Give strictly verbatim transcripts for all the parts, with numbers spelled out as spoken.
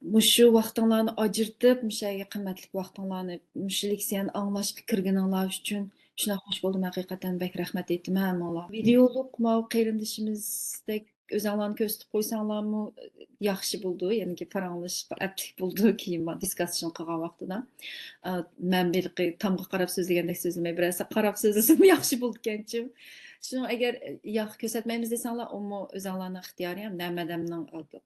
مۇشۇ ۋاقتىڭلارنى ئاجرىتىپ، مۇشۇ يەرگە قىممەتلىك ۋاقتىڭلارنى مۇشۇ لېكسىيەنى ئاڭلاشقا كىرگىنىڭلار ئۈچۈن شۇنداق خۇش بولدۇم. ھەقىقەتەن بەك رەھمەت ئېيتىمەن ھەممىڭلارغا. ۋىدېئولۇق ماۋۇ قېرىندىشىمىزدەك ئۆزۈڭلارنى كۆرسىتىپ قويساڭلارمۇ ياخشى بولىدۇ. يەنىكى پاراڭلىشىشقا ئەپلىك بولىدۇ كېيىن دىسكاسسىيون قىلغان ۋاقتىدا. ئە، مەن ھېلىقى تامغا قاراپ سۆزلىگەندەك سۆزلىمەي، بىرەرسى قاراپ سۆزلىسىمۇ ياخشى بولىدىكەنچۇ. شۇنىڭ ئەگەر، ئە، ياق، كۆرسەتمەيمىز دېسەڭلار، ئۇمۇ ئۆزۈڭلارنىڭ ئىختىيارى. ھەم مەن ئادەمنىڭ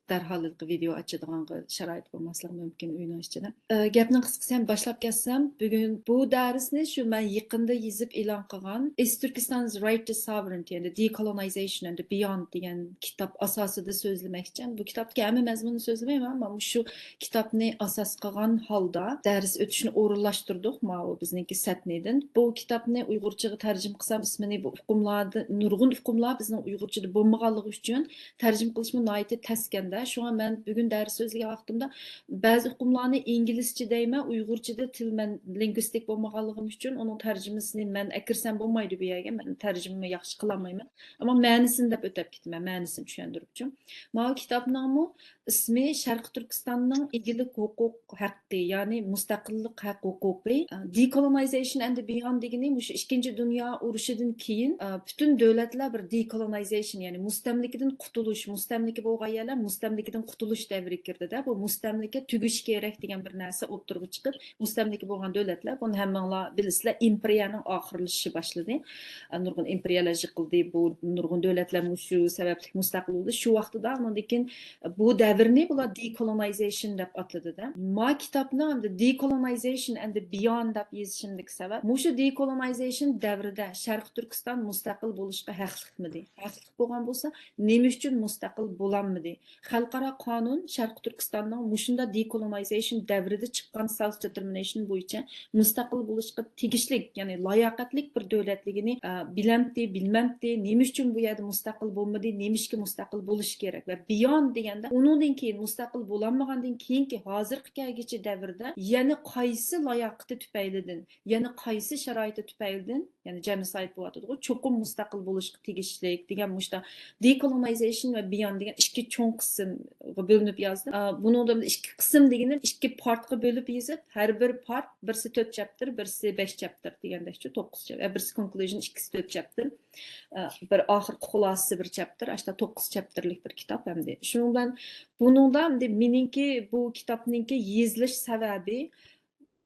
دەرھال ھېلىقى ۋىدېئو ئاچىدىغانغا شارائىت بولماسلىقى مۇمكىن ئۆينىڭ ئىچىدە. ئە، گەپنىڭ قىسقىسى، ھەم باشلاپ كەتسەم، بۈگۈن بۇ دەرسنى شۇ مەن يېقىندا يېزىپ ئېلان قىلغان Is Turkeystan's Right to Sovereignty and the Decolonization and the Beyond دېگەن كىتاب ئاساسىدا سۆزلىمەكچى. بۇ كىتابتىكى ھەممە مەزمۇننى سۆزلىمەيمەن، ئەمما مۇشۇ كىتابنى ئاساس قىلغان ھالدا دەرس ئۆتۈشنى ئورۇنلاشتۇردۇق. ماۋۇ بىزنىڭكى سەتنىدىن. بۇ كىتابنى ئۇيغۇرچىغا تەرجىمە قىلسام، ئىسمىنى بۇ ئۇقۇملاردا، نۇرغۇن ئۇقۇملار بىزنىڭ ئۇيغۇرچىدا بولمىغانلىقى ئۈچۈن تەرجىمە قىلىشمۇ ناھايىتى تەسكەندە. شۇڭا مەن بۈگۈن دەرس سۆزلىگەن ۋاقتىمدا بەزى ئۇقۇملارنى ئىنگلىزچە دەيمەن، ئۇيغۇرچىدا تىل مەن لىنگۋىستىك بولمىغانلىقىم ئۈچۈن ئۇنىڭ تەرجىمىسىنى مەن ئەكىرسەم بولمايدۇ بۇ يەرگە، مەن تەرجىمە ياخشى قىلالمايمەن. ئەمما مەنىسىنى دەپ ئۆتەپ كېتىمەن، مەنىسىنى چۈشەندۈرۈپ ئۈچۈن. ماۋۇ كىتابنىڭمۇ ئىسمى شەرقىي تۈركىستاننىڭ ئىگىلىك ھوقۇق ھەققى، يەنى مۇستەقىللىق ھەق ھوقۇقى، Decolonization and Beyond دېگىنى مۇشۇ ئىككىنچى دۇنيا ئۇرۇشىدىن كېيىن، ئە، پۈتۈن دۆلەتلەر بىر decolonization، يەنى مۇستەملىكىدىن قۇتۇلۇش، مۇستەملىكە بولغان يەرلەر مۇستەملىكىدىن قۇتۇلۇش دەۋرىگە كىردىدە. بۇ مۇستەملىكە تۈگىشى كېرەك دېگەن بىر نەرسە ئوتتۇرىغا چىقىپ، مۇستەملىكە بولغان دۆلەتلەر، بۇنى ھەممىڭلار بىلىسىلەر، ئىمپېرىيەنىڭ ئاخىرلىشىشى باشلىدى. ئە، نۇرغۇن ئىمپېرىيەلەر يىقىلدى. بۇ نۇرغۇن دۆلەتلەر مۇشۇ سەۋەبلىك مۇستەقىل بولدى. شۇ ۋاقتىدا ئۇنىڭدىن كېيىن بۇ دەۋرنى بۇلار decolonization دەپ ئاتىدىدە. ما كىتابنىڭ ئەمدى Decolonization and Beyond دەپ يېزىشىمدىكى سەۋەب، مۇشۇ decolonization دەۋرىدە شەرقىي تۈركىستان مۇستەقىل بولۇشقا ھەقلىقمىدى؟ ھەقلىق بولغان بولسا، نېمە ئۈچۈن مۇستەقىل بولالمىدى؟ خەلقئارا قانۇن شەرقىي تۈركىستاننىڭ مۇشۇنداق decolonization دەۋرىدە چىققان self determination بويىچە مۇستەقىل بولۇشقا تېگىشلىك، يەنى لاياقەتلىك بىر دۆلەتلىكىنى، ئە، بىلەمتى، بىلمەمتى، نېمە ئۈچۈن بۇ يەردە مۇستەقىل بولمىدى، نېمىشقا مۇستەقىل بولۇشى كېرەك ۋە beyond دېگەندە ئۇنىڭدىن كېيىن، مۇستەقىل بولالمىغاندىن كېيىنكى ھازىرغا كەلگۈچە دەۋردە يەنە قايسى لاياقىتى تۈپەيلىدىن، يەنە قايسى شارائىتى تۈپەيلىدىن، يەنى genocide بولۇۋاتىدىغۇ، چوقۇم مۇستەقىل بولۇشقا تېگىشلىك دېگەن مۇشتا decolonization ۋە beyond دېگەن ئىككى چوڭ قىسىمغا بۆلۈنۈپ يازدىم. ئا، بۇنىڭدا ئىككى قىسىم دېگىنىم ئىككى پارتقا بۆلۈپ يېزىپ، ھەر بىر پارت بىرسى تۆت چەپتىر، بىرسى بەش چەپتىر دېگەندەكچۇ، توققۇز چەپ-، ئە، بىرسى conclusion، ئىككىسى تۆت چەپتىر. ئە، بىر ئاخىرقى خۇلاسىسى بىر چەپتىر، ئاشتا توققۇز چەپتىرلىك بىر كىتاب ئەمدى. شۇنىڭ بىلەن بۇنىڭدا ئەمدى مېنىڭكى بۇ كىتابنىڭكى يېزىلىش سەۋەبى،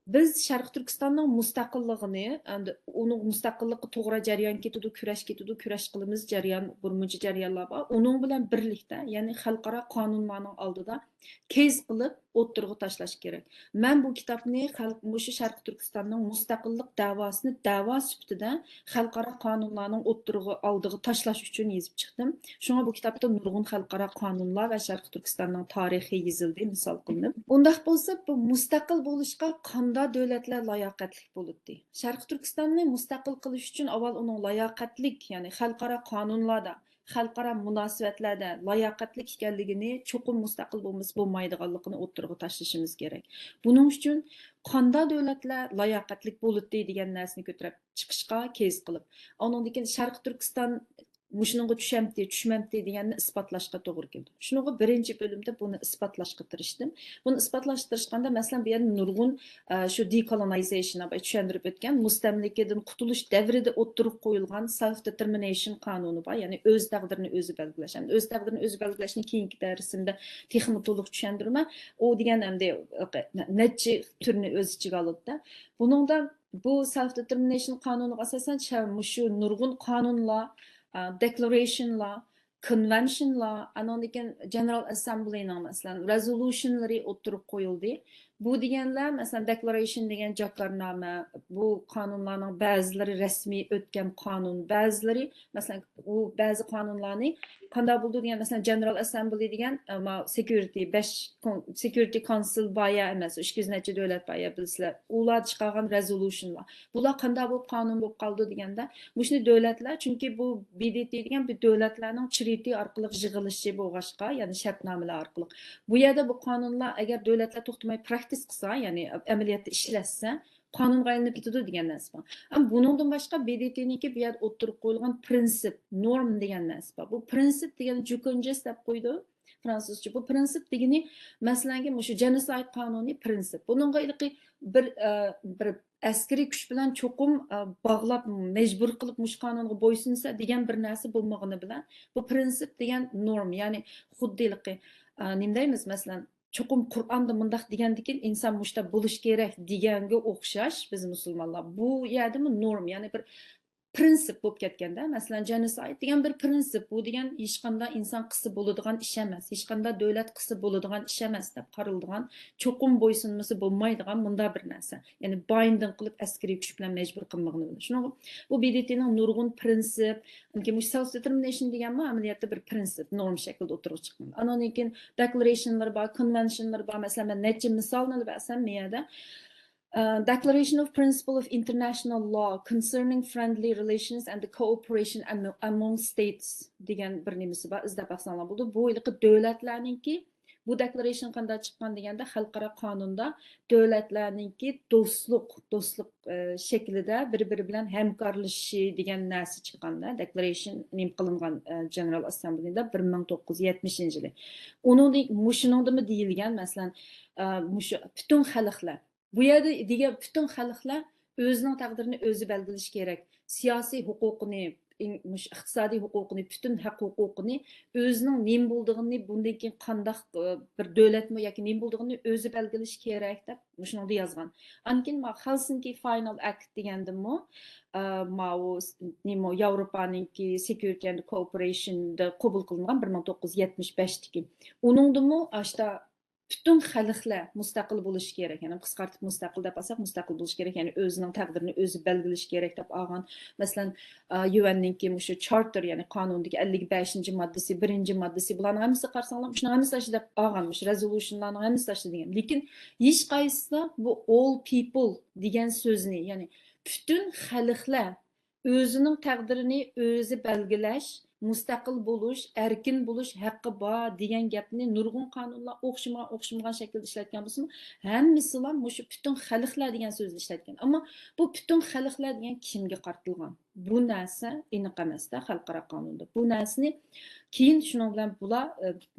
بىز شەرقىي تۈركىستاننىڭ مۇستەقىللىقىنى، ئەمدى ئۇنىڭ مۇستەقىللىققا توغرا جەريان كېتىدۇ، كۈرەش كېتىدۇ، كۈرەش قىلىمىز، جەريان، بىر مۇنچە جەريانلار بار. ئۇنىڭ بىلەن بىرلىكتە، يەنى خەلقئارا قانۇنلارنىڭ ئالدىدا كېيس قىلىپ ئوتتۇرىغا تاشلاش كېرەك. مەن بۇ كىتابنى خەلق، مۇشۇ شەرقىي تۈركىستاننىڭ مۇستەقىللىق دەۋاسىنى دەۋا سۈپىتىدە خەلقئارا قانۇنلارنىڭ ئوتتۇرىغا، ئالدىغا تاشلاش ئۈچۈن يېزىپ چىقتىم. شۇڭا بۇ كىتابتا نۇرغۇن خەلقئارا قانۇنلار ۋە شەرقىي تۈركىستاننىڭ تارىخى يېزىلدى، مىسال قىلىنىپ. ئۇنداق بولسا، بۇ مۇستەقىل بولۇشقا قانداق دۆلەتلەر لاياقەتلىك بولاتتى؟ شەرقىي تۈركىستاننى مۇستەقىل قىلىش ئۈچۈن ئاۋۋال ئۇنىڭ لاياقەتلىك، يەنى خەلقئارا قانۇنلاردا، خەلقئارا مۇناسىۋەتلەردە لاياقەتلىك ئىكەنلىكىنى، چوقۇم مۇستەقىل بولمىسا بولمايدىغانلىقىنى ئوتتۇرىغا تاشلىشىمىز كېرەك. بۇنىڭ ئۈچۈن قانداق دۆلەتلەر لاياقەتلىك بولاتتى دېگەن نەرسىنى كۆتۈرۈپ چىقىشقا كېيس قىلىپ، ئانىڭدىن كېيىن شەرقىي تۈركىستان مۇشۇنىڭغا چۈشەمتى، چۈشمەمتى دېگەننى ئىسپاتلاشقا توغرا كېلىدۇ. شۇنىڭغا بىرىنچى بۆلۈمدە بۇنى ئىسپاتلاشقا تىرىشتىم. بۇنى ئىسپاتلاشقا تىرىشقاندا، مەسىلەن، بۇ يەردە نۇرغۇن، ئە، شۇ decolonization، چۈشەندۈرۈپ ئۆتكەن مۇستەملىكىدىن قۇتۇلۇش دەۋرىدە ئوتتۇرىغا قويۇلغان self determination قانۇنى بار. يەنى ئۆز تەقدىرىنى ئۆزى بەلگىلەش. يەنى ئۆز تەقدىرىنى ئۆزى بەلگىلەشنى كېيىنكى دەرسىمدە تېخىمۇ تولۇق چۈشەندۈرىمەن. ئۇ دېگەن ئەمدى نەچچە تۈرنى ئۆز ئىچىگە ئالىدۇ. بۇنىڭدا بۇ self determination قانۇنىغا ئاساسەن، شە-، مۇشۇ نۇرغۇن قانۇنلار، ئا، declarationلار، conventionلار، ئانىڭدىن كېيىن General Assemblyنىڭ، مەسىلەن، resolutionلىرى ئوتتۇرىغا قويۇلدى. بۇ دېگەنلەر، مەسىلەن، declaration دېگەن جاكارنامە، بۇ قانۇنلارنىڭ بەزىلىرى رەسمىي ئۆتكەن قانۇن، بەزىلىرى، مەسىلەن، ئۇ بەزى قانۇنلارنى قانداق بولىدۇ دېگەن، مەسىلەن، General Assembly دېگەن، ئە، ما، security، بەش كون-، security council بار يا ئەمەس، ئىككى يۈز نەچچە دۆلەت بار يا، بىلىسىلەر. ئۇلار چىقارغان resolutionلار. بۇلار قانداق بولۇپ قانۇن بولۇپ قالىدۇ دېگەندە، مۇشۇنى دۆلەتلەر، چۈنكى بۇ B D T دېگەن بىر دۆلەتلەرنىڭ treaty ئارقىلىق يىغىلىشى بولغاچقا، يەنى شەرتنامىلەر ئارقىلىق. بۇ يەردە بۇ قانۇنلار ئەگەر دۆلەتلەر توختىماي practice قىلسا، يەنى ئەمەلىيەتتە ئىشلەتسە، قانۇنغا ئايلىنىپ كېتىدۇ دېگەن نەرسە بار. ئەمما بۇنىڭدىن باشقا B D Tنىڭكى بۇ يەردە ئوتتۇرىغا قويۇلغان پرىنسىپ، نورم دېگەن نەرسە بار. بۇ پرىنسىپ دېگەن جۇكونجېس دەپ قويىدۇ. فرانسۇزچە. بۇ پرىنسىپ دېگىنى، مەسىلەنكى، مۇشۇ جېنوسايد قانۇنى پرىنسىپ. بۇنىڭغا ھېلىقى بىر، ئە، بىر ئەسكىرىي كۈچ بىلەن چوقۇم، ئە، باغلاپ، مەجبۇر قىلىپ مۇشۇ قانۇنغا بويسۇنسا دېگەن بىر نەرسە بولمىغىنى بىلەن، بۇ پرىنسىپ دېگەن نورم، يەنى خۇددى ھېلىقى، ئە، نېمە دەيمىز، مەسىلەن، چوقۇم قۇرئاندا مۇنداق دېگەندىكىن، ئىنسان مۇشۇنداق بولۇش كېرەك دېگەنگە ئوخشاش، بىز مۇسۇلمانلار بۇ يەردىمۇ نورم، يەنى بىر پرىنسىپ بولۇپ كەتكەندە، مەسىلەن، جېنوسايد دېگەن بىر پرىنسىپ، بۇ دېگەن ھېچقانداق ئىنسان قىلسا بولىدىغان ئىش ئەمەس، ھېچقانداق دۆلەت قىلسا بولىدىغان ئىش ئەمەس دەپ قارىلىدىغان، چوقۇم بويسۇنمىسا بولمايدىغان مۇنداق بىر نەرسە. يەنى بايندىنگ قىلىپ ئەسكىرىي كۈچ بىلەن مەجبۇر قىلمىغىنى بىلەن. شۇنىڭغا بۇ بىدىتىنىڭ نۇرغۇن پرىنسىپ، چۈنكى مۇشۇ سېلف دېتېرمىنېيشن دېگەنمۇ ئەمەلىيەتتە بىر پرىنسىپ، نورم شەكلىدە ئوتتۇرىغا چىققان. ئانىڭدىن كېيىن دېكلارېيشنلىرى بار، كونۋېنشنلىرى بار. مەسىلەن، مەن نەچچە مىسالنى بەرسەم، مۇ يەردە Declaration of Principle of International Law Concerning Friendly Relations and the Cooperation Among States دېگەن بىر نېمىسى بار، ئىزدەپ باقساڭلار بولىدۇ. بۇ ھېلىقى دۆلەتلەرنىڭكى، بۇ دېكلارېيشن قانداق چىققان دېگەندە، خەلقئارا قانۇندا دۆلەتلەرنىڭكى دوستلۇق، دوستلۇق، ئە، شەكلىدە بىر-بىرى بىلەن ھەمكارلىشىشى دېگەن نەرسە چىققاندا، دېكلارېيشن نېمە قىلىنغان، ئە، جېنېرال ئاسسامبلېيدا بىر مىڭ توققۇز يۈز يەتمىشىنچى يىلى. ئۇنىڭدىن، مۇشۇنىڭدىمۇ دېيىلگەن، مەسىلەن، ئە، مۇشۇ پۈتۈن خەلقلەر، بۇ يەردە دېگەن پۈتۈن خەلقلەر ئۆزىنىڭ تەقدىرىنى ئۆزى بەلگىلىشى كېرەك. سىياسىي ھوقۇقىنى، ئىن-، مۇشۇ ئىقتىسادىي ھوقۇقىنى، پۈتۈن ھەق ھوقۇقىنى، ئۆزىنىڭ نېمە بولىدىغىنىنى، بۇندىن كېيىن قانداق، ئە، بىر دۆلەتمۇ ياكى نېمە بولىدىغىنىنى ئۆزى بەلگىلىشى كېرەك دەپ مۇشۇنىڭدا يازغان. ئاندىن كېيىن ما-، خېلسىنكى فاينال ئەكت دېگەندىمۇ، ئە، ماۋۇ س-، نېمە، ياۋروپانىڭكى Security and Cooperationدا قوبۇل قىلىنغان بىر مىڭ توققۇز يۈز يەتمىش بەشتىكى. ئۇنىڭدىمۇ ئاشتا پۈتۈن خەلقلەر مۇستەقىل بولۇشى كېرەك، يەنى قىسقارتىپ مۇستەقىل دەپ ئالساق، مۇستەقىل بولۇشى كېرەك، يەنى ئۆزىنىڭ تەقدىرىنى ئۆزى بەلگىلىشى كېرەك دەپ ئالغان. مەسىلەن، ئا، يۇئەننىڭكى مۇشۇ چارتېر، يەنى قانۇندىكى ئەللىك بەشىنچى ماددىسى، بىرىنچى ماددىسى، بۇلارنىڭ ھەممىسىگە قارىساڭلار، مۇشۇنىڭ ھەممىسى ئاشۇ دەپ ئالغان، مۇشۇ رېزولۇشنلارنىڭ ھەممىسى ئاشۇ دېگەن. لېكىن ھېچقايسىسىدا بۇ all people دېگەن سۆزنى، يەنى پۈتۈن خەلقلەر ئۆزىنىڭ تەقدىرىنى ئۆزى بەلگىلەش، مۇستەقىل بولۇش، ئەركىن بولۇش ھەققى بار دېگەن گەپنى نۇرغۇن قانۇنلار ئوخشىمىغان، ئوخشىمىغان شەكىلدە ئىشلەتكەن بولسىمۇ، ھەممىسىلا مۇشۇ پۈتۈن خەلقلەر دېگەن سۆزنى ئىشلەتكەن. ئەمما بۇ پۈتۈن خەلقلەر دېگەن كىمگە قارىتىلغان؟ بۇ نەرسە ئېنىق ئەمەس-تە خەلقئارا قانۇندا. بۇ نەرسىنى كېيىن شۇنىڭ بىلەن بۇلار، ئە،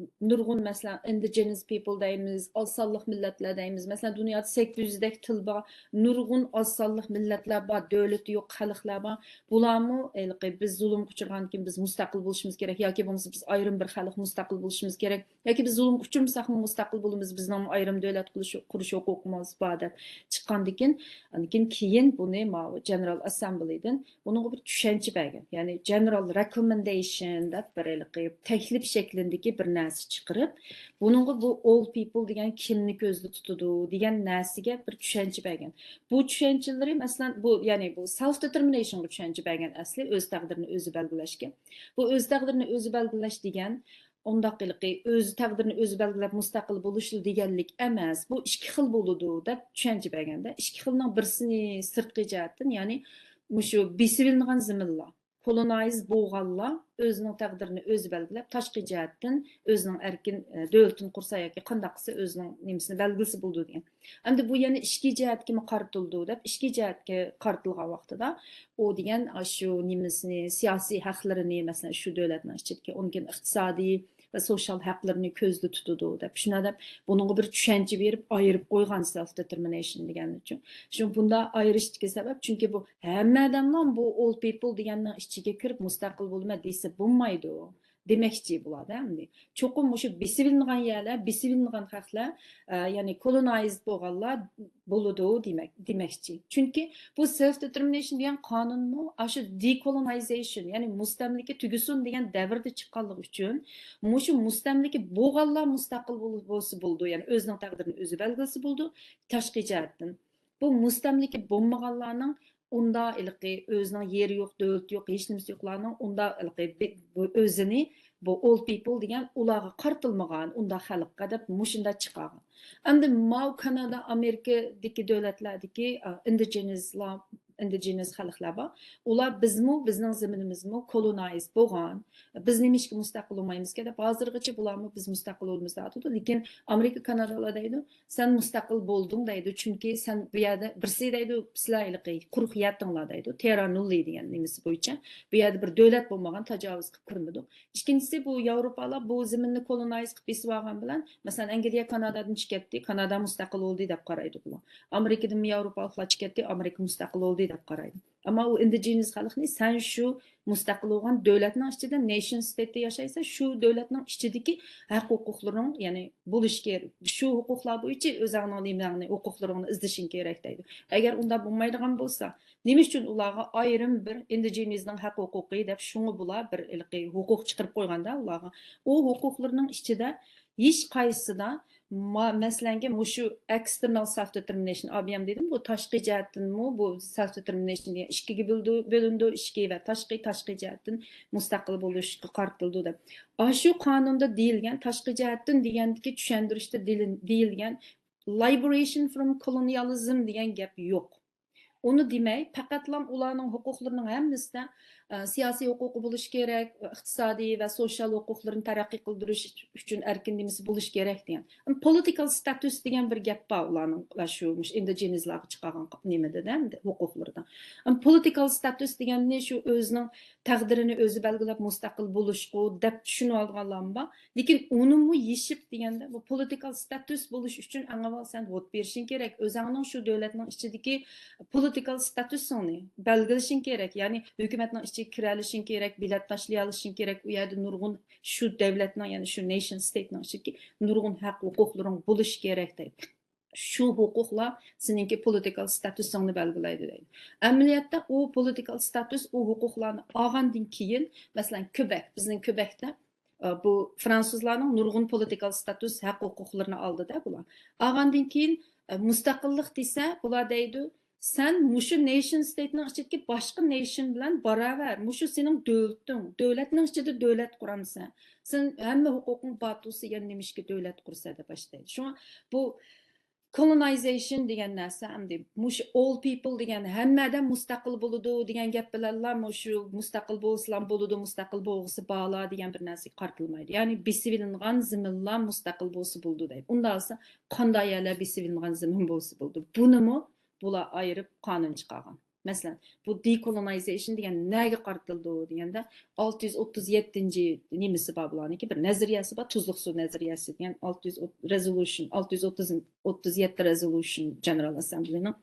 نۇرغۇن، مەسىلەن، ئىندىجېنس پىپل دەيمىز، ئاز سانلىق مىللەتلەر دەيمىز. مەسىلەن، دۇنيادا سەككىز يۈزدەك تىل بار، نۇرغۇن ئاز سانلىق مىللەتلەر بار، دۆلىتى يوق خەلقلەر بار. بۇلارمۇ ھېلىقى بىز زۇلۇمغا ئۇچرىغاندىن كېيىن بىز مۇستەقىل بولۇشىمىز كېرەك ياكى بولمىسا بىز ئايرىم بىر خەلق مۇستەقىل بولۇشىمىز كېرەك ياكى بىز زۇلۇمغا ئۇچرىمىساقمۇ مۇستەقىل بولىمىز، بىزنىڭمۇ ئايرىم دۆلەت قۇرۇش، قۇرۇش ھوقۇقىمىز بار دەپ چىققاندىكىن، ئاندىن كېيىن بۇنى ماۋۇ جېنېرال ئاسسامبلېيدىن بۇنىڭغا بىر چۈشەنچە بەرگەن. يەنى جېنېرال رېكومېندېيشن دەپ بىر ھېلىقى تەكلىپ شەكلىندىكى بىر نەرسە چىقىرىپ، بۇنىڭغا بۇ ئول پىپل دېگەن كىمنى كۆزدە تۇتىدۇ دېگەن نەرسىگە بىر چۈشەنچە بەرگەن. بۇ چۈشەنچىلىرى، مەسىلەن، بۇ، يەنى بۇ سېلف دېتېرمىنېيشنغا چۈشەنچە بەرگەن ئەسلى، ئۆز تەقدىرىنى ئۆزى بەلگىلەشكە. بۇ ئۆز تەقدىرىنى ئۆزى بەلگىلەش دېگەن ئۇنداق ھېلىقى ئۆز تەقدىرىنى ئۆزى بەلگىلەپ مۇستەقىل بولۇش دېگەنلىك ئەمەس. بۇ ئىككى خىل بولىدۇ دەپ چۈشەنچە بەرگەندە، ئىككى خىلنىڭ بىرسىنى سىرتقى جەھەتتىن، يەنى مۇشۇ بېسىۋېلىنغان زېمىنلار، كولونايز بولغانلار ئۆزىنىڭ تەقدىرىنى ئۆزى بەلگىلەپ، تاشقى جەھەتتىن ئۆزىنىڭ ئەركىن، ئە، دۆلىتىنى قۇرسا ياكى قانداق قىلسا ئۆزىنىڭ نېمىسىنى بەلگىلىسە بولىدۇ دېگەن. ئەمدى بۇ يەنە ئىچكى جەھەتكىمۇ قارىتىلىدۇ دەپ، ئىچكى جەھەتكە قارىتىلغان ۋاقتىدا ئۇ دېگەن ئاشۇ نېمىسىنى، سىياسىي ھەقلىرىنى، مەسىلەن، شۇ دۆلەتنىڭ ئىچىدىكى، ئۇنىڭ كېيىن ئىقتىسادىي ۋە سوشىيال ھەقلىرىنى كۆزدە تۇتىدۇ دەپ، شۇنداق دەپ بۇنىڭغا بىر چۈشەنچە بېرىپ ئايرىپ قويغان سېلف دېتېرمىنېيشن دېگەن ئۈچۈن. شۇ بۇنداق ئايرىشتىكى سەۋەب، چۈنكى بۇ ھەممە ئادەملا بۇ ئول پىپل دېگەننىڭ ئىچىگە كىرىپ مۇستەقىل بولىمەن دېسە بولمايدۇ. دېمەكچى بۇلاردا ئەمدى. چوقۇم مۇشۇ بېسىۋېلىنغان يەرلەر، بېسىۋېلىنغان خەقلەر، ئە، يەنى كولونايز بولغانلار بولىدۇ دېمەك، دېمەكچى. چۈنكى بۇ سېلف دېتېرمىنېيشن دېگەن قانۇنمۇ ئاشۇ دېكولونايزېيشن، يەنى مۇستەملىكە تۈگىسۇن دېگەن دەۋردە چىققانلىقى ئۈچۈن، مۇشۇ مۇستەملىكە بولغانلار مۇستەقىل بول-، بولسا بولىدۇ، يەنى ئۆزىنىڭ تەقدىرىنى ئۆزى بەلگىلىسە بولىدۇ، تاشقى جەھەتتىن. بۇ مۇستەملىكە بولمىغانلارنىڭ ئۇندا ھېلىقى ئۆزىنىڭ يېرى يوق، دۆلىتى يوق، ھېچنېمىسى يوقلارنىڭ ئۇندا ھېلىقى بى-، بۇ ئۆزىنى، بۇ ئول پىپل دېگەن ئۇلارغا قارىتىلمىغان ئۇنداق خەلققە دەپ مۇشۇنداق چىقارغان. ئەمدى ماۋۇ كانادا، ئامېرىكىدىكى دۆلەتلەردىكى، ئا، ئىندىجېنىسلار، ئىندىجېنىس خەلقلەر بار. ئۇلار بىزمۇ، بىزنىڭ زېمىنىمىزمۇ كولونايز بولغان. بىز نېمىشقا مۇستەقىل بولمايمىزكەن دەپ ھازىرغىچە بۇلارمۇ بىز مۇستەقىل بولىمىز دەۋاتىدۇ. لېكىن ئامېرىكا، كانادالار دەيدۇ، سەن مۇستەقىل بولدۇڭ دەيدۇ، چۈنكى سەن بۇ يەردە بىرسى دەيدۇ، سىلەر ھېلىقى قۇرۇق يەتتىڭلار دەيدۇ، تېررا نۇللى دېگەن نېمىسى بويىچە. بۇ يەردە بىر دۆلەت بولمىغان، تاجاۋۇز قىلىپ كىرمىدۇق. ئىككىنچىسى، بۇ ياۋروپالار بۇ زېمىننى كولونايز قىلىپ بېسىۋالغان بىلەن، مەسىلەن، ئەنگلىيە كانادادىن چىقىپ كەتتى، كانادا مۇستەقىل بولدى دەپ قارايدۇ بۇلار. ئامېرىكىدىنمۇ ياۋروپالىقلار چىقىپ كەتتى، ئامېرىكا مۇستەقىل بولدى دەپ قارايدۇ. ئەمما ئۇ ئىندىجېنىس خەلقنى سەن شۇ مۇستەقىل بولغان دۆلەتنىڭ ئىچىدە، نېشن ستېيتتا ياشايسەن، شۇ دۆلەتنىڭ ئىچىدىكى ھەق ھوقۇقلىرىڭ، يەنى بولۇشى كېرەك. شۇ ھوقۇقلار بويىچە ئۆزۈڭنىڭ نېمەڭنى، ھوقۇقلىرىڭنى ئىزدىشىڭ كېرەك دەيدۇ. ئەگەر ئۇنداق بولمايدىغان بولسا، نېمە ئۈچۈن ئۇلارغا ئايرىم بىر ئىندىجېنىزنىڭ ھەق ھوقۇقى دەپ شۇڭا بۇلار بىر ھېلىقى ھوقۇق چىقىرىپ قويغاندا ئۇلارغا، ئۇ ھوقۇقلىرىنىڭ ئىچىدە ھېچ قايسىسىدا ما-، مەسىلەنكى، مۇشۇ ئېكستېرنال سېلف دېتېرمىنېيشن، ئابىيام دېدىم، بۇ تاشقى جەھەتتىنمۇ بۇ سېلف دېتېرمىنېيشن دېگەن ئىككىگە بۆلىدۇ، بۆلۈنىدۇ، ئىچكى ۋە تاشقى، تاشقى جەھەتتىن مۇستەقىل بولۇشقا قارىتىلىدۇ دەپ. ئاشۇ قانۇندا دېيىلگەن، تاشقى جەھەتتىن دېگەندىكى چۈشەندۈرۈشتە دېيىل-، دېيىلگەن liberation from colonialism دېگەن گەپ يوق. ئۇنى دېمەي، پەقەتلا ئۇلارنىڭ ھوقۇقلىرىنىڭ ھەممىسىدە، ئە، سىياسىي ھوقۇقى بولۇشى كېرەك، ئىقتىسادىي ۋە سوتسىيال ھوقۇقلىرىنى تەرەققىي قىلدۇرۇش ئۈچۈن ئەركىن نېمىسى بولۇشى كېرەك دېگەن. پولىتىكال ستاتۇس دېگەن بىر گەپ بار ئۇلارنىڭ ۋە شۇ مۇشۇ ئىندىجېنىزلارغا چىقارغان نېمىدە، ھوقۇقلىرىدا. پولىتىكال ستاتۇس دېگەننى شۇ ئۆزىنىڭ تەقدىرىنى ئۆزى بەلگىلەپ مۇستەقىل بولۇشقۇ دەپ چۈشىنىۋالغانلارمۇ بار. لېكىن ئۇنىمۇ يېشىپ دېگەندە، بۇ پولىتىكال ستاتۇس بولۇش ئۈچۈن ئەڭ ئاۋۋال سەن ۋوت بېرىشىڭ كېرەك، ئۆزۈڭنىڭ شۇ دۆلەتنىڭ ئىچىدىكى پولىتىكال ستاتۇسۇڭنى بەلگىلىشىڭ كېرەك، يەنى ھۆكۈمەتنىڭ ئىچىگە كىرەلىشىڭ كېرەك، بېلەت تاشلىيالىشىڭ كېرەك، ئۇ يەردە نۇرغۇن شۇ دۆلەتنىڭ، يەنى شۇ نېشن ستېيتنىڭ ئىچىدىكى نۇرغۇن ھەق ھوقۇقلىرىڭ بولۇشى كېرەك دەيدۇ. شۇ ھوقۇقلار سېنىڭكى پولىتىكال ستاتۇسۇڭنى بەلگىلەيدۇ دەيدۇ. ئەمەلىيەتتە ئۇ پولىتىكال ستاتۇس، ئۇ ھوقۇقلارنى ئالغاندىن كېيىن، مەسىلەن، كۆبەك، بىزنىڭ كۆبەكتە، ئە، بۇ فرانسۇزلارنىڭ نۇرغۇن پولىتىكال ستاتۇس، ھەق ھوقۇقلىرىنى ئالدى-دە بۇلار. ئالغاندىن كېيىن، ئە، مۇستەقىللىق دېسە، بۇلار دەيدۇ، سەن مۇشۇ نېشن ستېيتنىڭ ئىچىدىكى باشقا نېشن بىلەن باراۋەر، مۇشۇ سېنىڭ دۆلىتىڭ، دۆلەتنىڭ ئىچىدە دۆلەت قۇرامسەن، سەن ھەممە ھوقۇقۇڭ بار تۇرسا، يەنە نېمىشقا دۆلەت قۇرىسەن دەپ باشلايدۇ. شۇڭا بۇ كولونايزېيشن دېگەن نەرسە ئەمدى مۇشۇ ئول پىپل دېگەن ھەممە ئادەم مۇستەقىل بولىدۇ دېگەن گەپ بىلەنلا مۇشۇ مۇستەقىل بولسىلا بولىدۇ، مۇستەقىل بولغۇسى بارلا دېگەن بىر نەرسىگە قارىتىلمايدۇ. يەنى بېسىۋېلىنغان زېمىنلا مۇستەقىل بولسا بولىدۇ دەيدۇ. ئۇنداق بولسا قانداق يەرلەر بېسىۋېلىنغان زېمىن بولسا بولىدۇ. بۇنىمۇ بۇلار ئايرىپ قانۇن چىقارغان. مەسىلەن، بۇ دېكولونايزېيشن دېگەن نەگە قارىتىلىدۇ دېگەندە، ئالتە يۈز ئوتتۇز يەتتىنچى نېمىسى بار بۇلارنىڭكى، بىر نەزەرىيەسى بار، تۇزلۇق سۇ نەزەرىيەسى دېگەن ئالتە يۈز رېزولۇشن، ئالتە يۈز ئوتتۇز، ئوتتۇز يەتتە رېزولۇشن جېنېرال ئەسسەمبلىنىڭ.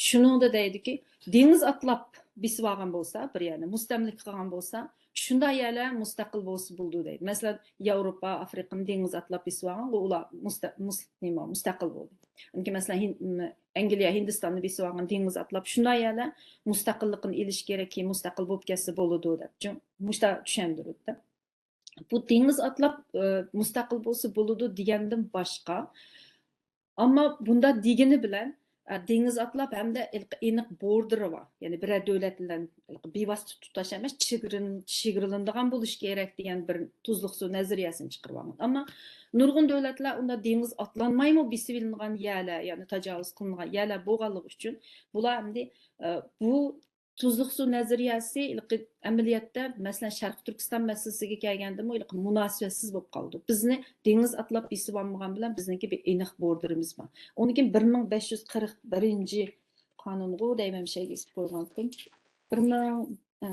شۇنىڭدا دەيدۇكى، دېڭىز ئاتلاپ بېسىۋالغان بولسا، بىر يەرنى مۇستەملىكە قىلغان بولسا، شۇنداق يەرلەر مۇستەقىل بولسا بولىدۇ دەيدۇ. مەسىلەن، ياۋروپا، ئافرىقىنى دېڭىز ئاتلاپ بېسىۋالغان، ئۇلار مۇستە-، مۇس-، نېمە، مۇستەقىل بولدى. چۈنكى مەسىلەن، ھىن-، ئەنگلىيە ھىندىستاننى بېسىۋالغان، دېڭىز ئاتلاپ شۇنداق يەرلەر مۇستەقىللىقىنى ئېلىش كېرەك، كېيىن مۇستەقىل بولۇپ كەتسە بولىدۇ دەپ، چۈ-، مۇشۇنداق چۈشەندۈرۈپتۇ. بۇ دېڭىز ئاتلاپ، ئى، مۇستەقىل بولسا بولىدۇ دېگەندىن باشقا، ئەمما بۇنداق دېگىنى بىلەن، ئە، دېڭىز ئاتلاپ ھەمدە ئېنىق بوردېرى بار. يەنى بىرەر دۆلەت بىلەن بىۋاسىتە تۇتاش ئەمەس، چېگرىن-، چېگرىلىنىدىغان بولۇش كېرەك دېگەن بىر تۇزلۇق سۇ نەزەرىيەسىنى چىقىرىۋالغان. ئەمما نۇرغۇن دۆلەتلەر ئۇنداق دېڭىز ئاتلانمايمۇ بېسىۋېلىنغان يەرلەر، يەنى تاجاۋۇز قىلىنغان يەرلەر بولغانلىقى ئۈچۈن بۇلار ئەمدى، ئە، بۇ تۇزلۇق سۇ نەزەرىيەسى ھېلىقى ئەمەلىيەتتە، مەسىلەن، شەرقىي تۈركىستان مەسىلىسىگە كەلگەندىمۇ ھېلىقى مۇناسىۋەتسىز بولۇپ قالىدۇ. بىزنى دېڭىز ئاتلاپ بېسىۋالمىغان بىلەن بىزنىڭكى بىر ئېنىق بوردېرىمىز بار. ئۇنىڭ كېيىن بىر مىڭ بەش يۈز قىرىق بىرىنچى قانۇنغۇ دەيمەن، شەيگىسى قويغانتىم. بىر مىڭ، ئە،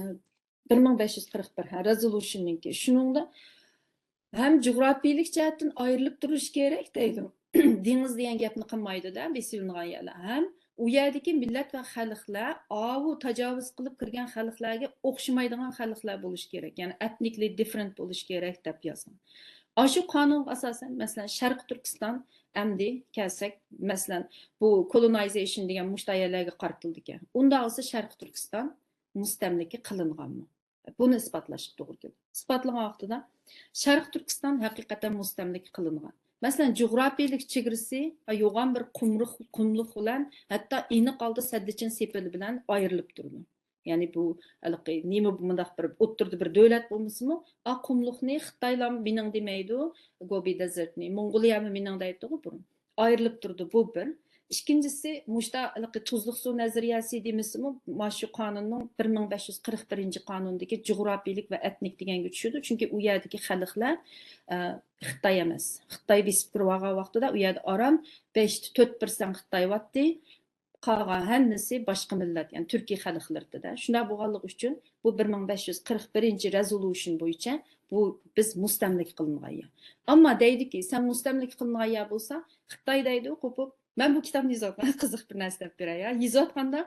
بىر مىڭ بەش يۈز قىرىق بىر، ھە، رېزولۇشننىڭكى. شۇنىڭدا ھەم جۇغراپىيىلىك جەھەتتىن ئايرىلىپ تۇرۇش كېرەك دەيدۇ. دېڭىز دېگەن گەپنى قىلمايدۇ-دە، بېسىۋېلىنغان يەرلەر. ھەم ئۇ يەردىكى مىللەت ۋە خەلقلەر ئاۋۇ تاجاۋۇز قىلىپ كىرگەن خەلقلەرگە ئوخشىمايدىغان خەلقلەر بولۇشى كېرەك. يەنى ئېتنىكلى دىففېرېنت بولۇشى كېرەك دەپ يازغان. ئاشۇ قانۇنغا ئاساسەن، مەسىلەن، شەرقىي تۈركىستان ئەمدى كەلسەك، مەسىلەن، بۇ كولونايزېيشن دېگەن مۇشۇنداق يەرلەرگە قارىتىلىدىكەن. ئۇنداق بولسا شەرقىي تۈركىستان مۇستەملىكە قىلىنغانمۇ؟ بۇنى ئىسپاتلاشقا توغرا كېلىدۇ. ئىسپاتلىغان ۋاقتىدا شەرقىي تۈركىستان ھەقىقەتەن مۇستەملىكە قىلىنغان. مەسىلەن، جۇغراپىيىلىك چېگرىسى يوغان بىر قۇملۇق، قۇملۇق بىلەن، ھەتتا ئېنىق ھالدا سەددىچىن سېپىلى بىلەن ئايرىلىپ تۇرىدۇ. يەنى بۇ ھېلىقى نېمە، بۇ مۇنداق بىر ئوتتۇرىدا بىر دۆلەت بولمىسىمۇ، ئا قۇملۇقنى خىتايلار مېنىڭ دېمەيدۇ، گوبى دېزېرتنى، موڭغۇلىيەمۇ مېنىڭ دەيتتىغۇ بۇرۇن. ئايرىلىپ تۇرىدۇ، بۇ بىر. ئىككىنچىسى، مۇشتا ھېلىقى تۇزلۇق سۇ نەزەرىيەسى دېمىسىمۇ، مانا شۇ قانۇننىڭ بىر مىڭ بەش يۈز قىرىق بىرىنچى قانۇنىدىكى جۇغراپىيىلىك ۋە ئەتنىك دېگەنگە چۈشىدۇ. چۈنكى ئۇ يەردىكى خەلقلەر، ئە، خىتاي ئەمەس. خىتاي بېسىپ كىرىۋالغان ۋاقتىدا ئۇ يەردە ئاران بەشتە تۆت پىرسەنت خىتاي بارتى. قالغان ھەممىسى باشقا مىللەت، يەنى تۈركىي خەلقلىرىدە. شۇنداق بولغانلىقى ئۈچۈن بۇ بىر مىڭ بەش يۈز قىرىق بىرىنچى رېزولۇشن بويىچە بۇ بىز مۇستەملىكە قىلىنغان يەر. ئەمما دەيدۇكى، سەن مۇستەملىكە قىلىنغان يەر بولسا، خىتاي دەيدۇ، قوپۇپ، مەن بۇ كىتابنى يېزىۋاتقاندا قىزىق بىر نەرسە دەپ بېرەي، يا. يېزىۋاتقاندا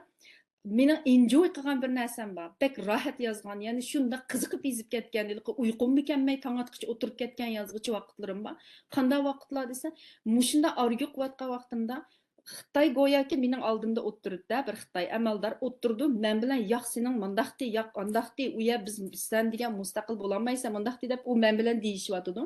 مېنىڭ ئېنجوي قىلغان بىر نەرسەم بار. بەك راھەت يازغان، يەنى شۇنداق قىزىقىپ يېزىپ كەتكەن، ھېلىقى ئۇيقۇممۇ كەلمەي، تاڭ ئاتقۇچە ئولتۇرۇپ كەتكەن يازغۇچە ۋاقىتلىرىم بار. قانداق ۋاقىتلار دېسە، مۇشۇنداق ئارگۇ قىلىۋاتقان ۋاقتىمدا خىتاي گوياكى مېنىڭ ئالدىمدا ئولتۇرىدۇ-دە، بىر خىتاي ئەمەلدار ئولتۇرىدۇ، مەن بىلەن، ياق، سېنىڭ مۇنداقتى، ياق، ئانداقتى، ئۇ يەر بىز، سەن دېگەن مۇستەقىل بولالمايسەن، مۇنداقتى دەپ ئۇ مەن بىلەن دېيىشىۋاتىدۇ.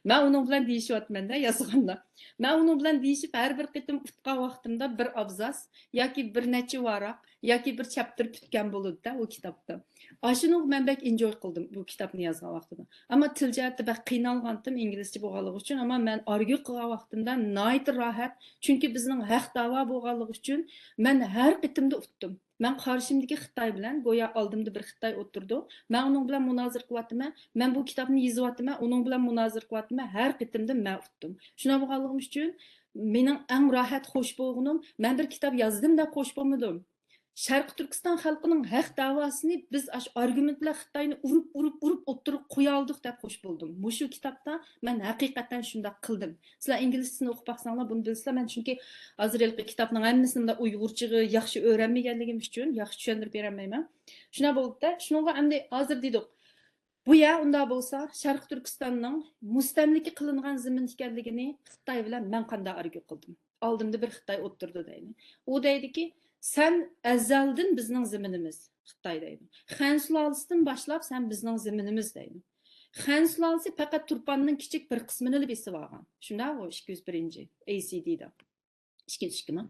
مەن ئۇنىڭ بىلەن دېيىشىۋاتىمەن-دە يازغاندا. مەن ئۇنىڭ بىلەن دېيىشىپ، ھەر بىر قېتىم ئۇتقان ۋاقتىمدا بىر ئابزاس ياكى بىر نەچچە ۋاراق ياكى بىر چاپتۇر پۈتكەن بولىدۇ-دە ئۇ كىتابتا. ئاشۇنىڭغا مەن بەك ئېنجوي قىلدىم بۇ كىتابنى يازغان ۋاقتىدا. ئەمما تىل جەھەتتە بەك قىينالغانتىم ئىنگلىزچە بولغانلىقى ئۈچۈن، ئەمما مەن ئارگۇ قىلغان ۋاقتىمدا ناھايىتى راھەت، چۈنكى بىزنىڭ ھەق داۋا بولغانلىقى ئۈچۈن مەن ھەر قېتىمدا ئۇتتۇم. مەن قارشىمدىكى خىتاي بىلەن، گويا ئالدىمدا بىر خىتاي ئولتۇرىدۇ، مەن ئۇنىڭ بىلەن مۇنازىرە قىلىۋاتىمەن، مەن بۇ كىتابنى يېزىۋاتىمەن، ئۇنىڭ بىلەن مۇنازىرە قىلىۋاتىمەن، ھەر قېتىمدا مەن ئۇتتۇم. شۇنداق بولغانلىقىم ئۈچۈن مېنىڭ ئەڭ راھەت، خوش بولغىنىم، مەن بىر كىتاب يازدىم دەپ خوش بولمىدىم. شەرقىي تۈركىستان خەلقىنىڭ ھەق داۋاسىنى بىز ئاشۇ ئارگۇمېنت بىلەن خىتاينى ئۇرۇپ، ئۇرۇپ، ئۇرۇپ ئوتتۇرىغا قويالىدۇق دەپ خوش بولدۇم. مۇشۇ كىتابتا مەن ھەقىقەتەن شۇنداق قىلدىم. سىلەر ئىنگلىزچىسىنى ئوقۇپ باقساڭلار بۇنى بىلىسىلەر. مەن چۈنكى ھازىر ھېلىقى كىتابنىڭ ھەممىسىنى مۇنداق ئۇيغۇرچىغا ياخشى ئۆرەنمىگەنلىكىم ئۈچۈن ياخشى چۈشەندۈرۈپ بېرەلمەيمەن. شۇنداق بولۇپتا، شۇنىڭغا ئەمدى ھازىر دېدۇق. بۇ يەر ئۇنداق بولسا، شەرقىي تۈركىستاننىڭ مۇستەملىكە قىلىنغان زېمىن ئىكەنلىكىنى خىتاي بىلەن مەن قانداق ئارگۇ قىلدىم؟ ئالدىمدا بىر خىتاي ئولتۇرىدۇ دەيدۇ. ئۇ دەيدۇكى، سەن ئەزەلدىن بىزنىڭ زېمىنىمىز، خىتاي دەيدۇ. خەن سۇلالىسىدىن باشلاپ سەن بىزنىڭ زېمىنىمىز دەيدۇ. خەن سۇلالىسى پەقەت تۇرپاننىڭ كىچىك بىر قىسمىنىلا بېسىۋالغان. شۇنداقغۇ، ئىككى يۈز بىرىنچى ئەي سى دىدا. ئىككىنچى ئىككى مىڭ.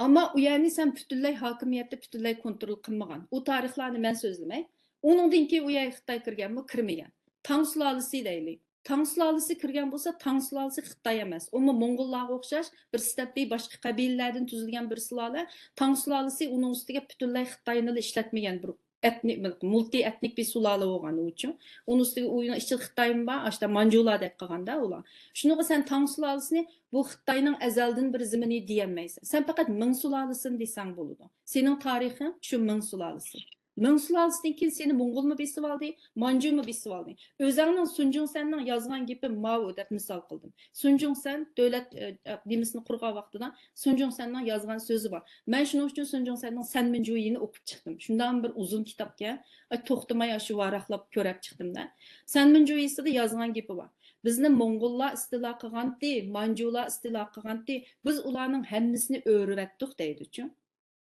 ئەمما ئۇ يەرنى سەن پۈتۈنلەي ھاكىمىيەتتە پۈتۈنلەي كونترول قىلمىغان. ئۇ تارىخلارنى مەن سۆزلىمەي. ئۇنىڭدىن كېيىن ئۇ يەرگە خىتاي كىرگەنمۇ، كىرمىگەن. تاڭ سۇلالىسى دەيلى. تاڭ سۇلالىسى كىرگەن بولسا، تاڭ سۇلالىسى خىتاي ئەمەس. ئۇمۇ موڭغۇللارغا ئوخشاش بىر سىتەپتىكى باشقا قەبىلىلەردىن تۈزۈلگەن بىر سۇلالە. تاڭ سۇلالىسى ئۇنىڭ ئۈستىگە پۈتۈنلەي خىتاينىلا ئىشلەتمىگەن بىر ئەتنىك، مۇلتى ئەتنىك بىر سۇلالە بولغان ئۇچۇن. ئۇنىڭ ئۈستىگە ئۇنىڭ ئىچىدە خىتايمۇ بار، ئاشتا مانجۇلار دەپ قالغاندا ئۇلار. شۇنىڭغا سەن تاڭ سۇلالىسىنى بۇ خىتاينىڭ ئەزەلدىن بىر زېمىنى دېيەلمەيسەن. سەن پەقەت مىڭ سۇلالىسىنى دېسەڭ بولىدۇ. سېنىڭ تارىخىڭ شۇ مىڭ سۇلالىسى. مىڭ سۇلالىسىدىن كېيىن سېنى موڭغۇلمۇ بېسىۋالدى، مانجۇمۇ بېسىۋالدى. ئۆزەڭنىڭ سۇن جۇڭسەننىڭ يازغان گېپى ماۋۇ دەپ مىسال قىلدىم. سۇن جۇڭسەن دۆلەت، ئە، ئە، نېمىسىنى قۇرغان ۋاقتىدا سۇن جۇڭسەننىڭ يازغان سۆزى بار. مەن شۇنىڭ ئۈچۈن سۇن جۇڭسەننىڭ سەنمىنجۇيىنى ئوقۇپ چىقتىم. شۇنداق بىر ئۇزۇن كىتابكەن. ئاي، توختىماي ئاشۇ ۋاراقلاپ كۆرەپ چىقتىم-دە. سەنمىنجۇيىسىدا يازغان گېپى بار. بىزنى موڭغۇللار ئىستىلا قىلغانتى، مانجۇلار ئىستىلا قىلغانتى، بىز ئۇلارنىڭ ھەممىسىنى ئۆرۈۋەتتۇق دەيدۇچۇ.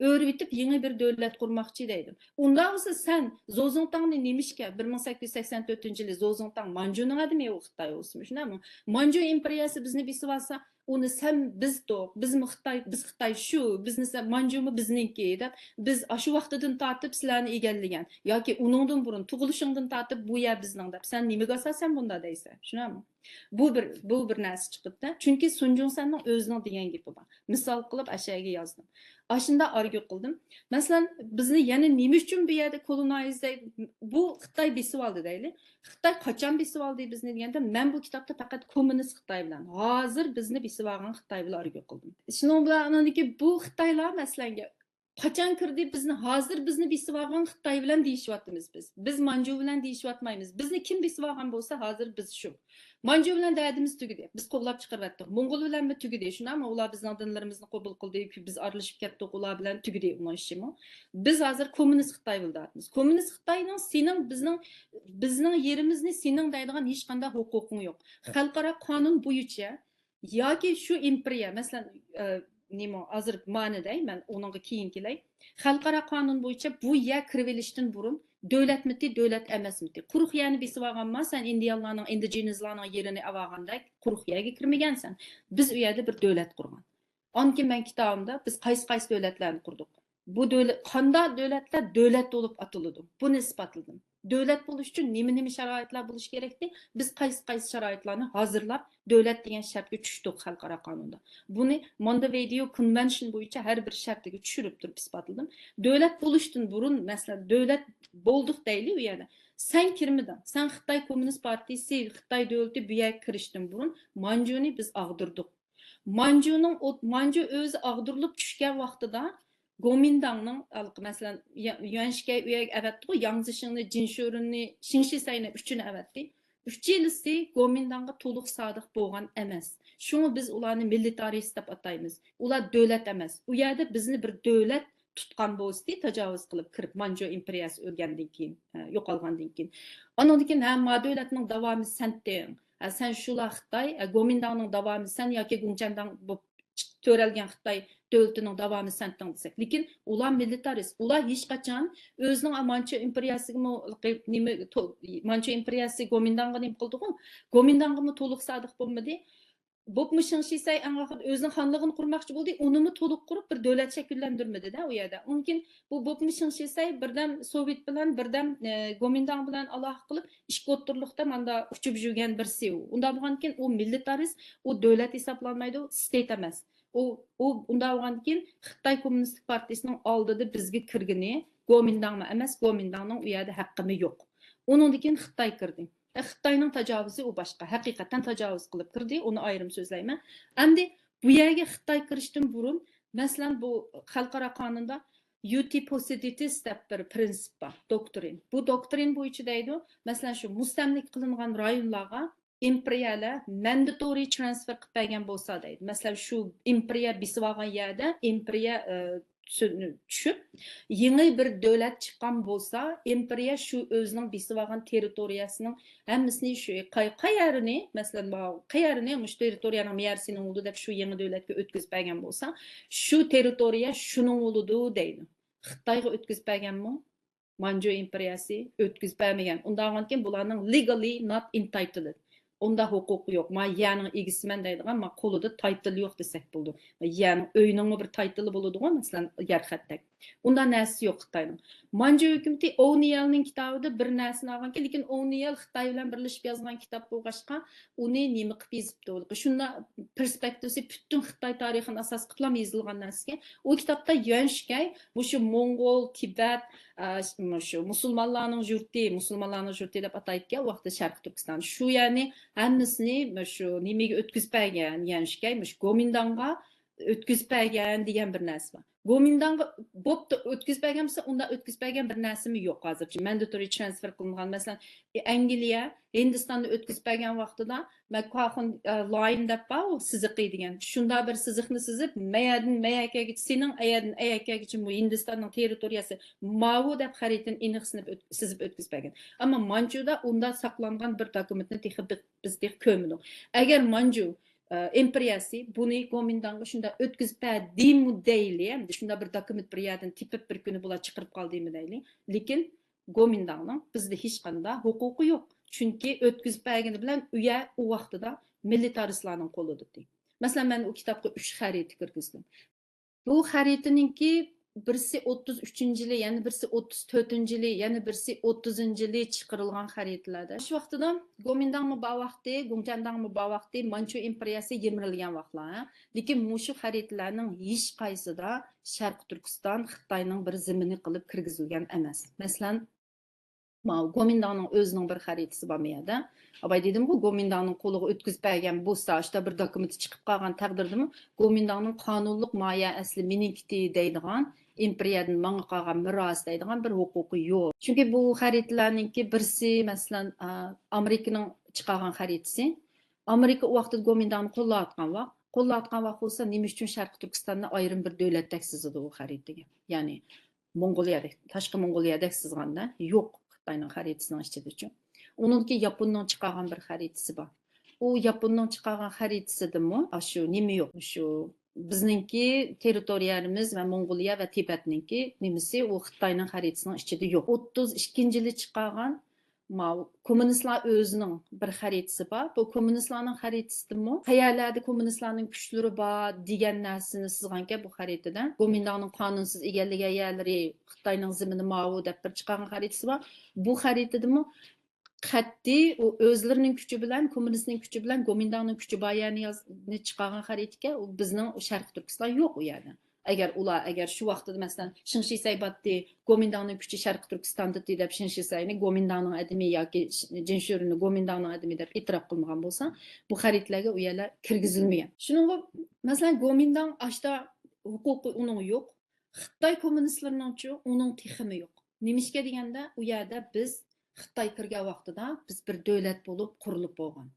ئۆرۈۋېتىپ يېڭى بىر دۆلەت قۇرماقچى دەيدۇ. ئۇنداق بولسا سەن زوزۇڭتاڭنى نېمىشقا بىر مىڭ سەككىز يۈز سەكسەن تۆتىنچى يىلى زوزۇڭتاڭ مانجۇنىڭ ئادىمى ئۇ خىتاي بولسىمۇ، شۇنداقمۇ؟ مانجۇ ئىمپېرىيەسى بىزنى بېسىۋالسا، ئۇنى سەن بىز توق، بىزمۇ خىتاي، بىز خىتاي شۇ، بىزنى سەن، مانجۇمۇ بىزنىڭكى دەپ، بىز ئاشۇ ۋاقتىدىن تارتىپ سىلەرنى ئىگىلىگەن ياكى ئۇنىڭدىن بۇرۇن تۇغۇلۇشۇڭدىن تارتىپ بۇ يەر بىزنىڭ دەپ، سەن نېمىگە ئاساسەن بۇنداق دەيسەن؟ شۇنداقمۇ؟ بۇ بىر، بۇ بىر نەرسە چىقىپتۇ. چۈنكى سۇن جۇڭسەننىڭ ئۆزىنىڭ دېگەن گېپى بار. مىسال قىلىپ ئەشەگە يازدىم. ئاشۇنداق ئارگيۇ قىلدىم. مەسىلەن، بىزنى يەنە نېمە ئۈچۈن بۇ يەردە كولونايز دەيدۇ؟ بۇ خىتاي بېسىۋالدى دەيلى. خىتاي قاچان بېسىۋالدى بىزنى دېگەندە، مەن بۇ كىتابتا پەقەت كوممۇنىست خىتاي بىلەن، ھازىر بىزنى بېسىۋالغان خىتاي بىلەن ئارگيۇ قىلدىم. شۇنىڭ بىلەن ئاندىن كېيىن بۇ خىتايلار، مەسىلەن، قاچان كىردى بىزنى، ھازىر بىزنى بېسىۋالغان خىتاي بىلەن دېيىشىۋاتىمىز بىز. بىز مانجۇ بىلەن دېيىشىۋاتمايمىز. بىزنى كىم بېسىۋالغان بولسا، ھازىر بىز شۇ. مانجۇ بىلەن دەردىمىز تۈگىدى. بىز قوغلاپ چىقىرىۋەتتۇق. موڭغۇل بىلەنمۇ تۈگىدى. شۇنداقمۇ؟ ئۇلار بىزنىڭ دىنلىرىمىزنى قوبۇل قىلدى، بىز ئارىلىشىپ كەتتۇق ئۇلار بىلەن، تۈگىدى ئۇنىڭ ئىشىمۇ. بىز ھازىر كوممۇنىست خىتاي بىلەن دەۋاتىمىز. كوممۇنىست خىتاينىڭ سېنىڭ، بىزنىڭ، بىزنىڭ يېرىمىزنى سېنىڭ دەيدىغان ھېچقانداق ھوقۇقۇڭ يوق. خەلقئارا قانۇن بويىچە ياكى شۇ ئىمپېرىيە، مەسىلەن، ئە، نېمە، ھازىر مانى دەي، مەن ئۇنىڭغا كېيىن كېلەي. خەلقئارا قانۇن بويىچە بۇ يەر كىرىۋېلىشتىن بۇرۇن دۆلەتمىتى، دۆلەت ئەمەسمىتى؟ قۇرۇق يەرنى بېسىۋالغانما سەن؟ ئىندىيانلارنىڭ، ئىندىجېنىسلارنىڭ يېرىنى ئەۋالغاندەك قۇرۇق يەرگە كىرمىگەنسەن. بىز ئۇ يەردە بىر دۆلەت قۇرغان. ئاندىن كېيىن مەن كىتابىمدا بىز قايسى، قايسى دۆلەتلەرنى قۇردۇق؟ بۇ دۆلەت، قانداق دۆلەتلەر دۆلەت بولۇپ ئاتىلىدۇ؟ بۇنى ئىسپاتلىدىم. دۆلەت بولۇش ئۈچۈن نېمە نېمە شارائىتلار بولۇشى كېرەكتى؟ بىز قايسى قايسى شارائىتلارنى ھازىرلاپ دۆلەت دېگەن شەرتكە چۈشتۇق خەلقئارا قانۇندا؟ بۇنى مونتېۋىدېئو كونۋېنشن بويىچە ھەر بىر شەرتىگە چۈشۈرۈپ تۇرۇپ ئىسپاتلىدىم. دۆلەت بولۇشتىن بۇرۇن، مەسىلەن، دۆلەت بولدۇق دەيلى ئۇ يەردە. سەن كىرمىدىڭ. سەن خىتاي كوممۇنىست پارتىيىسى، خىتاي دۆلىتى بۇ يەرگە كىرىشتىن بۇرۇن مانجۇنى بىز ئاغدۇردۇق. مانجۇنىڭ ئوت-، مانجۇ ئۆزى ئاغدۇرۇلۇپ چۈشكەن ۋاقتىدا گومىنداڭنىڭ، ھېلىقى، مەسىلەن، يا-، يۈەنشىكەي ئۇ يەرگە ئەۋەتتىغۇ، ياڭ زىشىڭنى، جىن شۆرۈننى، شىڭ شىسەينى ئۈچىنى ئەۋەتتى. ئۈچىلىسى گومىنداڭغا تولۇق سادىق بولغان ئەمەس. شۇڭا بىز ئۇلارنى مىلىتارىست دەپ ئاتايمىز. ئۇلار دۆلەت ئەمەس. ئۇ يەردە بىزنى بىر دۆلەت تۇتقان بولسىدى، تاجاۋۇز قىلىپ كىرىپ، مانجۇ ئىمپېرىيەسى ئۆلگەندىن كېيىن، ئە، يوقالغاندىن كېيىن. ئانىڭدىن كېيىن، ھە، ما دۆلەتنىڭ داۋامى سەنتىڭ. ھە، سەن شۇلا خىتاي، ھە، گومىنداڭنىڭ داۋامى سەن ياكى گۇڭچەنداڭ بولۇپ چىق-، تۆرەلگەن خىتاي دۆلىتىنىڭ داۋامى سەنتىڭ دېسەك. لېكىن ئۇلار مىلىتارىست. ئۇلار ھېچقاچان ئۆزىنىڭ مانچۇ ئىمپېرىيەسىگىمۇ، نېمە، تو-، مانچۇ ئىمپېرىيەسى گومىنداڭغا نېمە قىلدىغۇ؟ گومىنداڭغىمۇ تولۇق سادىق بولمىدى. بوپمۇ شىڭ شىسەي ئەڭ ئاخىرىدا ئۆزىنىڭ خانلىقىنى قۇرماقچى بولدى، ئۇنىمۇ تولۇق قۇرۇپ بىر دۆلەت شەكىللەندۈرمىدى-دە ئۇ يەردە. ئۇنىڭ كېيىن بۇ بوپمۇ شىڭ شىسەي بىردەم سوۋېت بىلەن، بىردەم، ئە، گومىنداڭ بىلەن ئالاقە قىلىپ، ئىككى ئوتتۇرىلىقتا ماندا ئۇچۇپ يۈرگەن بىرسى ئۇ. ئۇنداق بولغاندىكىن ئۇ مىلىتارىست، ئۇ دۆلەت ھېسابلانمايدۇ، ستېيت ئەمەس. ئۇ، ئۇ ئۇنداق بولغاندىكىن خىتاي كوممۇنىستىك پارتىيىسىنىڭ ئالدىدا بىزگە كىرگىنى گومىنداڭمۇ ئەمەس، گومىنداڭنىڭ ئۇ يەردە ھەققىمۇ يوق. ئۇنىڭدىن كېيىن خىتاي كىردى. خىتاينىڭ تاجاۋۇزى ئۇ باشقا. ھەقىقەتەن تاجاۋۇز قىلىپ كىردى، ئۇنى ئايرىم سۆزلەيمەن. ئەمدى بۇ يەرگە خىتاي كىرىشتىن بۇرۇن، مەسىلەن، بۇ خەلقئارا قانۇندا يۇتىپوسىدىتىس دەپ بىر پرىنسىپ بار، دوكترىن. بۇ دوكترىن بويىچە دەيدۇ، مەسىلەن، شۇ مۇستەملىكە قىلىنغان رايونلارغا ئىمپېرىيەلەر مانداتورى ترانسفېر قىلىپ بەرگەن بولسا دەيدۇ. مەسىلەن، شۇ ئىمپېرىيە بېسىۋالغان يەردە ئىمپېرىيە، ئە، سۆ-، چۈشۈپ، يېڭى بىر دۆلەت چىققان بولسا، ئىمپېرىيە شۇ ئۆزىنىڭ بېسىۋالغان تېررىتورىيەسىنىڭ ھەممىسىنى شۇ قاي-، قەيەرىنى، مەسىلەن، ماۋۇ قەيەرنى، مۇشۇ تېررىتورىيەنىڭ مەيەرى سېنىڭ بولىدۇ دەپ شۇ يېڭى دۆلەتكە ئۆتكۈزۈپ بەرگەن بولسا، شۇ تېررىتورىيە شۇنىڭ بولىدۇ دەيدۇ. خىتايغا ئۆتكۈزۈپ بەرگەنمۇ؟ مانجۇ ئىمپېرىيەسى ئۆتكۈزۈپ بەرمىگەن. ئۇنداق بولغاندىكىن بۇلارنىڭ legally not entitled. ئۇنداق ھوقۇقى يوق. ما يەرنىڭ ئىگىسىمەن دەيدىغان، ما قولىدا تايتىلى يوق دېسەك بولىدۇ. يەرنىڭ، ئۆينىڭمۇ بىر تايتىلى بولىدىغۇ، مەسىلەن، يەر خەتتەك. ئۇنداق نەرسىسى يوق خىتاينىڭ. مانجۇ ھۆكۈمىتى ئوۋنىيەلنىڭ كىتابىدا بىر نەرسىنى ئالغانكەن، لېكىن ئوۋنىيەل خىتاي بىلەن بىرلىشىپ يازغان كىتاب بولغاچقا، ئۇنى نېمە قىلىپ يېزىپتۇ؟ شۇنداق پېرسپېكتىۋىسى پۈتۈن خىتاي تارىخىنى ئاساس قىلىپلا يېزىلغان نەرسىكەن. ئۇ كىتابتا يۈەنشىكەي مۇشۇ موڭغۇل، تىبەت، ئە، مۇشۇ مۇسۇلمانلارنىڭ يۇرتى، مۇسۇلمانلارنىڭ يۇرتى دەپ ئاتايدىكەن، ئۇ ۋاقىتتا شەرقىي تۈركىستان. شۇ يەرنى ھەممىسىنى مۇشۇ نېمىگە ئۆتكۈزۈپ بەرگەن، يۈەنشىكەي مۇشۇ گومىنداڭغا ئۆتكۈزۈپ بەرگەن دېگەن بىر نەرسە بار. گومىنداڭغا بوپتۇ، ئۆتكۈزۈپ بەرگەنمىسە، ئۇنداق ئۆتكۈزۈپ بەرگەن بىر نەرسىمۇ يوق ھازىرچە. مانداتورى ترانسفېر قىلىنغان، مەسىلەن، ئەنگلىيە ھىندىستاننى ئۆتكۈزۈپ بەرگەن ۋاقتىدا مەككۇخۇن، ئە، لاين دەپ بار، ئۇ سىزىقى دېگەن. شۇنداق بىر سىزىقنى سىزىپ، مەيەردىن مەيەرگىچە، سېنىڭ ئەيەردىن ئەيەرگىچە بۇ ھىندىستاننىڭ تېررىتورىيەسى ماۋۇ دەپ خەرىتىنى ئېنىق سىنىپ ئۆت-، سىزىپ ئۆتكۈزۈپ بەرگەن. ئەمما مانجۇدا ئۇنداق ساقلانغان بىر دوكۇمېنتنى تېخى بىز، بىز تېخى كۆرمىدۇق. ئەگەر مانجۇ، ئە، ئىمپېرىيەسى بۇنى گومىنداڭغا شۇنداق ئۆتكۈزۈپ بەردىمۇ دەيلى، ئەمدى شۇنداق بىر دوكۇمېنت بىر يەردىن تېپىپ بىر كۈنى بۇلار چىقىرىپ قالدىمۇ دەيلى. لېكىن گومىنداڭنىڭ بىزدە ھېچقانداق ھوقۇقى يوق. چۈنكى ئۆتكۈزۈپ بەرگىنى بىلەن ئۇ يەر ئۇ ۋاقتىدا مىلىتارىستلارنىڭ قولىدا ئىدى. مەسىلەن، مەن ئۇ كىتابقا ئۈچ خەرىتە كىرگۈزدۈم. بۇ خەرىتىنىڭكى بىرسى ئوتتۇز ئۈچىنچى يىلى، يەنە بىرسى ئوتتۇز تۆتىنچى يىلى، يەنە بىرسى ئوتتۇزىنچى يىلى چىقىرىلغان خەرىتىلەردە. شۇ ۋاقتىدا گومىنداڭمۇ بار ۋاقتى، گۇڭچەنداڭمۇ بار ۋاقتى، مانچۇ ئىمپېرىيەسى يىمىرىلگەن ۋاقىتلار، ھە. لېكىن مۇشۇ خەرىتىلەرنىڭ ھېچقايسىدا شەرقىي تۈركىستان خىتاينىڭ بىر زېمىنى قىلىپ كىرگۈزۈلگەن ئەمەس. مەسىلەن، ماۋۇ گومىنداڭنىڭ ئۆزىنىڭ بىر خەرىتىسى بارمۇ يەردە؟ ئاباي دېدىمغۇ، گومىنداڭنىڭ قولىغا ئۆتكۈزۈپ بەرگەن بولسا، شۇنداق بىر دوكۇمېنت چىقىپ قالغان تەقدىردىمۇ، گومىنداڭنىڭ قانۇنلۇق ما يەر ئەسلى مېنىڭكىتى دەيدىغان، ئىمپېرىيەدىن ماڭا قالغان مىراس دەيدىغان بىر ھوقۇقى يوق. چۈنكى بۇ خەرىتىلەرنىڭكى بىرسى، مەسىلەن، ئا، ئامېرىكىنىڭ چىقارغان خەرىتىسى. ئامېرىكا ئۇ ۋاقتىدا گومىنداڭنى قوللاۋاتقان ۋاق-، قوللاۋاتقان ۋاق بولسا، نېمە ئۈچۈن شەرقىي تۈركىستاننى ئايرىم بىر دۆلەتتەك سىزىدۇ ئۇ خەرىتىگە؟ يەنى موڭغۇلىيەدەك، تاشقى موڭغۇلىيەدەك سىزغاندا يوق خىتاينىڭ خەرىتىسىنىڭ ئىچىدىچۇ. ئۇنىڭدىكى ياپوننىڭ چىقارغان بىر خەرىتىسى بار. ئۇ ياپوننىڭ چىقارغان خەرىتىسىدىمۇ ئاشۇ نېمە يوق، شۇ بىزنىڭكى تېررىتورىيەمىز ۋە موڭغۇلىيە ۋە تىبەتنىڭكى نېمىسى ئۇ خىتاينىڭ خەرىتىسىنىڭ ئىچىدە يوق. ئوتتۇز ئىككىنچى يىلى چىقارغان ماۋۇ كوممۇنىستلار ئۆزىنىڭ بىر خەرىتىسى بار. بۇ كوممۇنىستلارنىڭ خەرىتىسىدىمۇ قەيەرلەردە كوممۇنىستلارنىڭ كۈچلىرى بار دېگەن نەرسىنى سىزغانكەن بۇ خەرىتىدە. گومىنداڭنىڭ قانۇنسىز ئىگىلىگەن يەرلىرى، خىتاينىڭ زېمىنى ماۋۇ دەپ بىر چىقارغان خەرىتىسى بار. بۇ خەرىتىدىمۇ قەتئىي ئۇ ئۆزلىرىنىڭ كۈچى بىلەن، كوممۇنىستنىڭ كۈچى بىلەن گومىنداڭنىڭ كۈچى بار يەرنى ياز-، نى چىقارغان خەرىتىكەن. ئۇ بىزنىڭ شەرقىي تۈركىستان يوق ئۇ يەردە. ئەگەر ئۇلار، ئەگەر شۇ ۋاقتىدا، مەسىلەن، شېڭ شىسەي باتتى، گومىنداڭنىڭ كۈچى شەرقىي تۈركىستاندىتى دەپ شېڭ شىسەينى گومىنداڭنىڭ ئادىمى ياكى جىنشۈرىنى گومىنداڭنىڭ ئادىمى دەپ ئېتىراپ قىلمىغان بولسا، بۇ خەرىتىلەرگە ئۇ يەرلەر كىرگۈزۈلمىگەن. شۇنىڭغا، مەسىلەن، گومىنداڭ ئاشتا ھوقۇقى ئۇنىڭ يوق. خىتاي كوممۇنىستلىرىنىڭچۇ ئۇنىڭ تېخىمۇ يوق. نېمىشقا دېگەندە، ئۇ يەردە بىز خىتاي كىرگەن ۋاقتىدا بىز بىر دۆلەت بولۇپ قۇرۇلۇپ بولغان.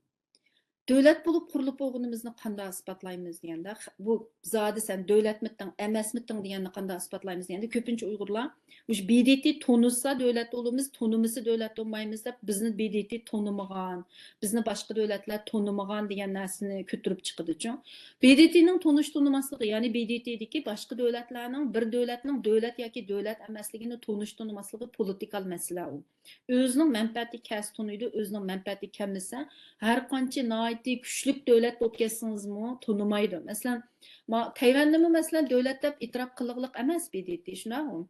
دۆلەت بولۇپ قۇرۇلۇپ بولغىنىمىزنى قانداق ئىسپاتلايمىز دېگەندە، خ-، بۇ زادى سەن دۆلەتمىتىڭ، ئەمەسمىتىڭ دېگەننى قانداق ئىسپاتلايمىز دېگەندە، كۆپىنچە ئۇيغۇرلار مۇشۇ ب د ت تونۇسا دۆلەت بولىمىز، تونۇمىسا دۆلەت بولمايمىز دەپ، بىزنى ب د ت تونۇمىغان، بىزنى باشقا دۆلەتلەر تونۇمىغان دېگەن نەرسىنى كۆتۈرۈپ چىقىدىچۇ. ب د ت نىڭ تونۇش تونۇماسلىقى، يەنى ب د ت دىكى باشقا دۆلەتلەرنىڭ بىر دۆلەتنىڭ دۆلەت ياكى دۆلەت ئەمەسلىكىنى تونۇش تونۇماسلىقى پولىتىكال مەسىلە ئۇ. ئۆزىنىڭ مەنپەئەتى كەلسە تونۇيدۇ، ئۆزىنىڭ مەنپەئەتى كەلمىسە، ھەر قانچە ناھايىتى كۈچلۈك دۆلەت بولۇپ كەتسىڭىزمۇ تونۇمايدۇ. مەسىلەن، ما-، تەيۋەننىمۇ، مەسىلەن، دۆلەت دەپ ئېتىراپ قىلغۇلۇق ئەمەس ب د ت، شۇنداقمۇ؟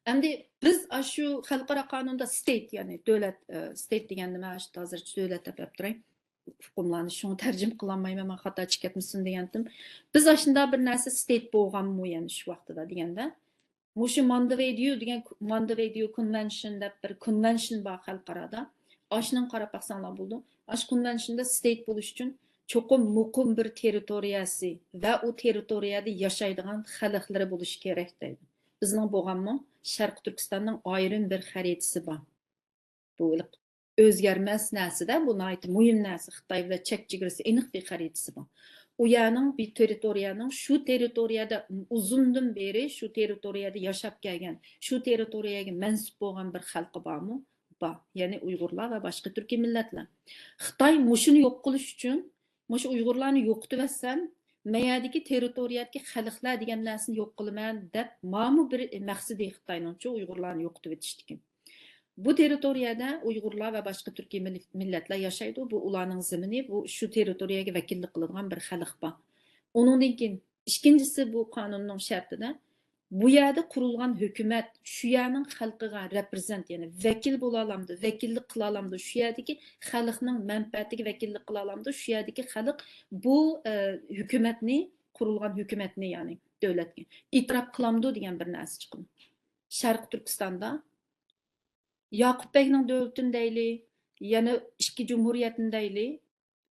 ئەمدى بىز ئاشۇ خەلقئارا قانۇندا ستېيت، يەنى دۆلەت، ئە، ستېيت دېگەندە مەن ئاشۇ ھازىرچە دۆلەت دەپ دەپ تۇراي. ئۇقۇملارنى شۇڭا تەرجىمە قىلالمايمەن، مەن خاتا چىقىپ كەتمىسۇن دېگەنتىم. بىز ئاشۇنداق بىر نەرسە ستېيت بولغانمۇ يەنى شۇ ۋاقتىدا دېگەندە، مۇشۇ ماندېۋىدېئو دېگەن، ماندېۋىدېئو كونۋېنشن دەپ بىر كونۋېنشن بار خەلقئارادا. ئاشۇنىڭغا قاراپ باقساڭلار بولىدۇ. ئاشۇ كونۋېنشندا ستېيت بولۇش ئۈچۈن چوقۇم مۇقىم بىر تېررىتورىيەسى ۋە ئۇ تېررىتورىيەدە ياشايدىغان خەلقلىرى بولۇشى كېرەك دەيدۇ. بىزنىڭ بولغانمۇ شەرقىي تۈركىستاننىڭ ئايرىم بىر خەرىتىسى بار. بۇ ئۆزگەرمەس نەرسىدە، بۇ ناھايىتى مۇھىم نەرسە. خىتاي بىلەن چەك چېگرىسى ئېنىق بىر خەرىتىسى بار. ئۇ يەرنىڭ بىر تېررىتورىيەنىڭ، شۇ تېررىتورىيەدە ئۇزۇندىن بېرى شۇ تېررىتورىيەدە ياشاپ كەلگەن، شۇ تېررىتورىيەگە مەنسۇپ بولغان بىر خەلقى بارمۇ؟ بار. يەنى ئۇيغۇرلار ۋە باشقا تۈركىي مىللەتلەر. خىتاي مۇشۇنى يوق قىلىش ئۈچۈن مۇشۇ ئۇيغۇرلارنى يوقىتىۋەتسەم، مەيەردىكى تېررىتورىيەدىكى خەلقلەر دېگەن نەرسىنى يوق قىلىمەن دەپ، مانا بۇ بىر مەقسىتى خىتاينىڭچۇ ئۇيغۇرلارنى يوقىتىۋېتىشتىكى. بۇ تېررىتورىيەدە ئۇيغۇرلار ۋە باشقا تۈركىي مىللەتلەر ياشايدۇ. بۇ ئۇلارنىڭ زېمىنى، بۇ شۇ تېررىتورىيەگە ۋەكىللىك قىلىدىغان بىر خەلق بار. ئۇنىڭدىن كېيىن ئىككىنچىسى، بۇ قانۇننىڭ شەرتىدە بۇ يەردە قۇرۇلغان ھۆكۈمەت شۇ يەرنىڭ خەلقىگە رېپرېزېنت، يەنى ۋەكىل بولالامدۇ، ۋەكىللىك قىلالامدۇ، شۇ يەردىكى خەلقنىڭ مەنپەئەتىگە ۋەكىللىك قىلالامدۇ، شۇ يەردىكى خەلق بۇ، ئە، ھۆكۈمەتنى، قۇرۇلغان ھۆكۈمەتنى، يەنى دۆلەتنى ئېتىراپ قىلامدۇ دېگەن بىر نەرسە چىقىدۇ. شەرقىي تۈركىستاندا ياقۇپ بەگنىڭ دۆلىتىنى دەيلى، يەنە ئىككى جۇمھۇرىيەتنى دەيلى،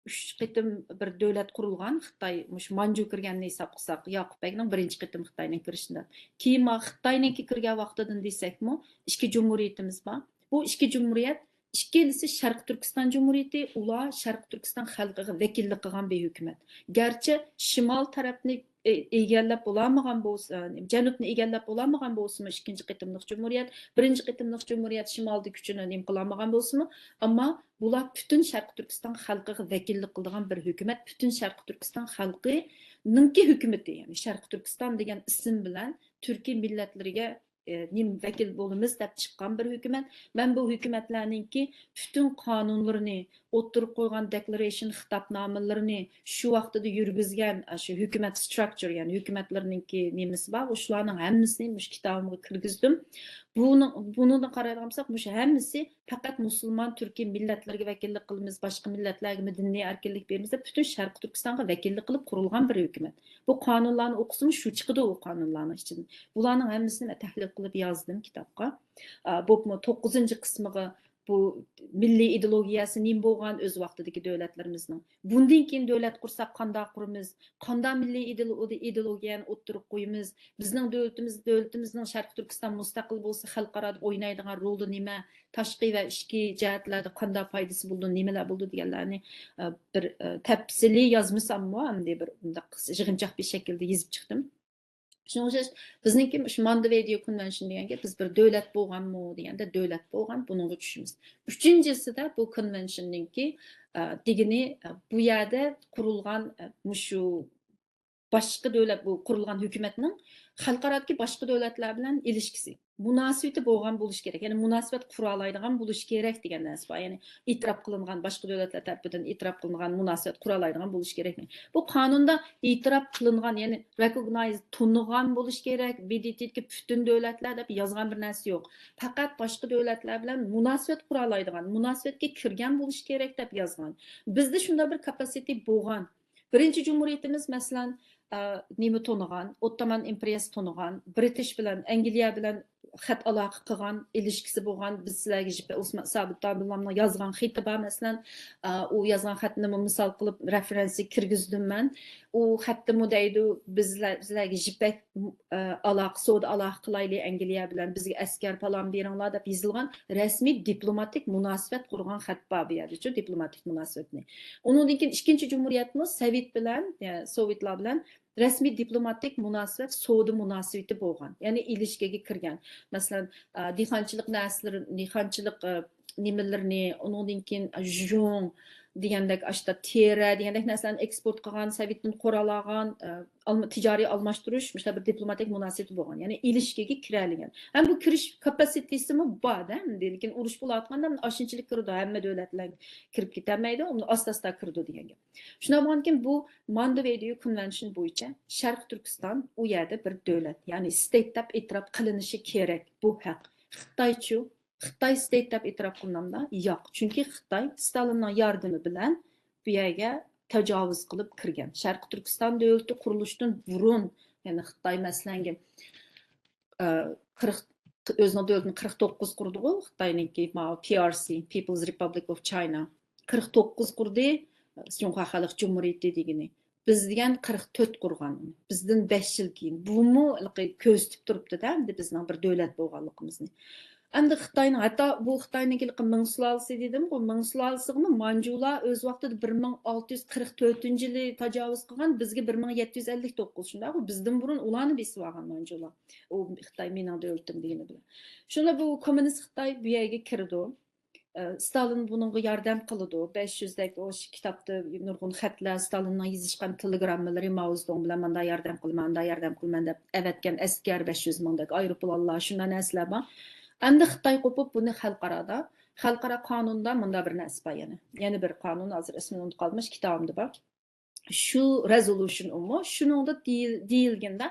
ئۈچ قېتىم بىر دۆلەت قۇرۇلغان خىتاي، مۇشۇ مانجۇ كىرگەننى ھېساب قىلساق، ياقۇپ بەگنىڭ بىرىنچى قېتىم خىتاينىڭ كىرىشىدىن. كېيىن ما خىتاينىڭكى كىرگەن ۋاقتىدىن دېسەكمۇ، ئىككى جۇمھۇرىيىتىمىز بار. بۇ ئىككى جۇمھۇرىيەت، ئىككىلىسى شەرقىي تۈركىستان جۇمھۇرىيىتى، ئۇلار شەرقىي تۈركىستان خەلقىگە ۋەكىللىك قىلغان بىر ھۆكۈمەت. گەرچە شىمال تەرەپنى ئىگىلەپ بولالمىغان بولسا، جەنۇبنى ئىگىلەپ بولالمىغان بولسىمۇ، ئىككىنچى قېتىملىق جۇمھۇرىيەت، بىرىنچى قېتىملىق جۇمھۇرىيەت شىمالدا كۈچىنى نېمە قىلالمىغان بولسىمۇ، ئەمما بۇلار پۈتۈن شەرقىي تۈركىستان خەلقىگە ۋەكىللىك قىلىدىغان بىر ھۆكۈمەت، پۈتۈن شەرقىي تۈركىستان خەلقىنىڭكى ھۆكۈمىتى، يەنى شەرقىي تۈركىستان دېگەن ئىسىم بىلەن تۈركىي مىللەتلىرىگە، ئە، نېمە، ۋەكىل بولىمىز دەپ چىققان بىر ھۆكۈمەت. مەن بۇ ھۆكۈمەتلەرنىڭكى پۈتۈن قانۇنلىرىنى، ئوتتۇرىغا قويغان دېكلارېيشن خىتابنامىلىرىنى، شۇ ۋاقتىدا يۈرگۈزگەن، ئاشۇ ھۆكۈمەت ستراكچۇر، يەنى ھۆكۈمەتلىرىنىڭكى نېمىسى بار، شۇلارنىڭ ھەممىسىنى مۇشۇ كىتابىمغا كىرگۈزدۈم. بۇنىڭ، بۇنىڭدىن قارايدىغان بولساق، مۇشۇ ھەممىسى پەقەت مۇسۇلمان تۈركىي مىللەتلەرگە ۋەكىللىك قىلىمىز، باشقا مىللەتلەرگىمۇ دىنىي ئەركىنلىك بېرىمىز دەپ، پۈتۈن شەرقىي تۈركىستانغا ۋەكىللىك قىلىپ قۇرۇلغان بىر ھۆكۈمەت. بۇ قانۇنلارنى ئوقۇسىمۇ شۇ چىقىدۇ، ئۇ قانۇنلارنىڭ ئىچىدىن. بۇلارنىڭ ھەممىسىنى مەن تەھلىل قىلىپ يازدىم كىتابقا. ئا، بولۇپمۇ توققۇزىنچى قىسمىغا بۇ مىللىي ئىدېئولوگىيەسى نېمە بولغان ئۆز ۋاقتىدىكى دۆلەتلىرىمىزنىڭ. بۇندىن كېيىن دۆلەت قۇرساق قانداق قۇرىمىز؟ قانداق مىللىي ئىدېئولو-، ئىدېئولوگىيەنى ئوتتۇرىغا قويىمىز؟ بىزنىڭ دۆلىتىمىز، دۆلىتىمىزنىڭ شەرقىي تۈركىستان مۇستەقىل بولسا خەلقئارادا ئوينايدىغان رولى نېمە؟ تاشقى ۋە ئىچكى جەھەتلەردە قانداق پايدىسى بولىدۇ، نېمىلەر بولىدۇ دېگەنلەرنى، ئە، بىر، ئە، تەپسىلىي يازمىساممۇ، ئەمدى بىر مۇنداق يىغىنچاق بىر شەكىلدە يېزىپ چىقتىم. شۇنىڭغا ئوخشاش بىزنىڭكى مۇشۇ ماندېۋىدېئو كونۋېنشن دېگەن گەپ، بىز بىر دۆلەت بولغانمۇ دېگەندە، دۆلەت بولغان، بۇنىڭغا چۈشىمىز. ئۈچىنچىسىدە بۇ كونۋېنشننىڭكى، ئە، دېگىنى، ئە، بۇ يەردە قۇرۇلغان، ئە، مۇشۇ باشقا دۆلەت، بۇ قۇرۇلغان ھۆكۈمەتنىڭ خەلقئارادىكى باشقا دۆلەتلەر بىلەن ئېلىشكىسى، مۇناسىۋىتى بولغان بولۇشى كېرەك. يەنى مۇناسىۋەت قۇرالايدىغان بولۇشى كېرەك دېگەن نەرسە بار. يەنى ئېتىراپ قىلىنغان، باشقا دۆلەتلەر تەرىپىدىن ئېتىراپ قىلىنغان مۇناسىۋەت قۇرالايدىغان بولۇشى كېرەك. بۇ قانۇندا ئېتىراپ قىلىنغان، يەنى رېكوگنايز، تونۇغان بولۇشى كېرەك، ب د ت دىكى پۈتۈن دۆلەتلەر دەپ يازغان بىر نەرسە يوق. پەقەت باشقا دۆلەتلەر بىلەن مۇناسىۋەت قۇرالايدىغان، مۇناسىۋەتكە كىرگەن بولۇشى كېرەك دەپ يازغان. بىزدە شۇنداق بىر كاپاسىتى بولغان. بىرىنچى جۇمھۇرىيىتىمىز، مەسىلەن، ئا، نېمە تونۇغان، ئوتتومان ئىمپېرىيەسى تونۇغان، برىتىش بىلەن، ئەنگلىيە بىلەن خەت ئالاقە قىلغان، ئېلىشكىسى بولغان، بىز سىلەرگە يىپ-، ئوسمان سابىت داموللامنىڭ يازغان خېتى بار، مەسىلەن، ئا، ئۇ يازغان خەتنىمۇ مىسال قىلىپ رېفېرېنسكە كىرگۈزدۈم مەن. ئۇ خەتتىمۇ دەيدۇ، بىزلەر، سىلەرگە يىپەك، ئا، ئالاقە، سودا ئالاقە قىلايلى ئەنگلىيە بىلەن، بىزگە ئەسكەر پالان بېرىڭلار دەپ يېزىلغان رەسمىي دىپلوماتىك مۇناسىۋەت قۇرغان خەت بار بۇ يەردىچۇ، دىپلوماتىك مۇناسىۋەتنى. ئۇنىڭدىن كېيىن ئىككىنچى جۇمھۇرىيەتمۇ سوۋېت بىلەن، يە، سوۋېتلار بىلەن رەسمىي دىپلوماتىك مۇناسىۋەت، سودا مۇناسىۋىتى بولغان. يەنى ئېلىشكىگە كىرگەن. مەسىلەن، ئا، دېھقانچىلىق نەرسىلىرى، دېھقانچىلىق، ئا، نېمىلىرىنى، ئۇنىڭدىن كېيىن ژۇڭ دېگەندەك، ئاشتا تېرە دېگەندەك نەرسىلەرنى ئېكسپورت قىلغان، سوۋېتتىن قورال ئالغان، ئا، ئالما-، تىجارىي ئالماشتۇرۇش، مۇشۇنداق بىر دىپلوماتىك مۇناسىۋىتى بولغان. يەنى ئېلىشكىگە كىرەلىگەن. ھەم بۇ كىرىش كاپاسىتېسىمۇ بار-دە، ئەمدى. لېكىن ئۇرۇش بولۇۋاتقاندا ئاشۇنچىلىك كىرىدۇ، ھەممە دۆلەت بىلەن كىرىپ كېتەلمەيدۇ، ئۇنى ئاستا-ئاستا كىرىدۇ دېگەن گەپ. شۇنداق بولغاندىكىن بۇ ماندېۋېدېۋ كونۋېنشن بويىچە شەرقىي تۈركىستان ئۇ يەردە بىر دۆلەت، يەنى ستېيت دەپ ئېتىراپ قىلىنىشى كېرەك. بۇ ھەق. خىتايچۇ؟ خىتاي ستېيت دەپ ئېتىراپ قىلىنامدا؟ ياق. چۈنكى خىتاي ستالىننىڭ ياردىمى بىلەن بۇ يەرگە تاجاۋۇز قىلىپ كىرگەن. شەرقىي تۈركىستان دۆلىتى قۇرۇلۇشتىن بۇرۇن، يەنى خىتاي مەسىلەنگە، ئە، قىرىق، ئۆزىنىڭ دۆلىتىنى قىرىق توققۇز قۇردىغۇ، خىتاينىڭكى ماۋۇ پى ئار سى، People's Republic of China. قىرىق توققۇز قۇردى، جۇڭخۇا خەلق جۇمھۇرىيىتى دېگىنى. بىز دېگەن قىرىق تۆت قۇرغان. بىزدىن بەش يىل كېيىن. بۇمۇ ھېلىقى كۆرسىتىپ تۇرۇپتۇ-دە، ئەمدى بىزنىڭ بىر دۆلەت بولغانلىقىمىزنى. ئەمدى خىتاينىڭ، ھەتتا بۇ خىتاينىڭكى ھېلىقى مىڭ سۇلالىسى دېدىمغۇ، مىڭ سۇلالىسىغىمۇ مانجۇلار ئۆز ۋاقتىدا بىر مىڭ ئالتە يۈز قىرىق تۆتىنچى يىلى تاجاۋۇز قىلغان، بىزگە بىر مىڭ يەتتە يۈز ئەللىك توققۇز، شۇنداقغۇ؟ بىزدىن بۇرۇن ئۇلارنى بېسىۋالغان مانجۇلار. ئۇ خىتاي مېنىڭ دۆلىتىم دېگىنى بىلەن. شۇندا بۇ كوممۇنىست خىتاي بۇ يەرگە كىرىدۇ. ئە، ستالىن بۇنىڭغا ياردەم قىلىدۇ. بەش يۈزدەك ئۇ كىتابتا نۇرغۇن خەتلەر، ستالىننىڭ يېزىشقان تېلېگراممىلىرى، ماۋزېدۇڭ بىلەن ماندا ياردەم قىلىمەن، ئاندا ياردەم قىلىمەن دەپ ئەۋەتكەن ئەسكەر، بەش يۈز مىڭدەك ئايروپىلانلار، شۇنداق نەرسىلەر بار. ئەمدى خىتاي قوپۇپ بۇنى خەلقئارادا، خەلقئارا قانۇندا مۇنداق بىر نەرسە بار يەنە. يەنە بىر قانۇن، ھازىر ئىسمىنى ئۇنتۇپ قالدىم، كىتابىمدا بار. شۇ رېزولۇشن ئۇمۇ، شۇنىڭدا دېيىل-، دېيىلگەندە،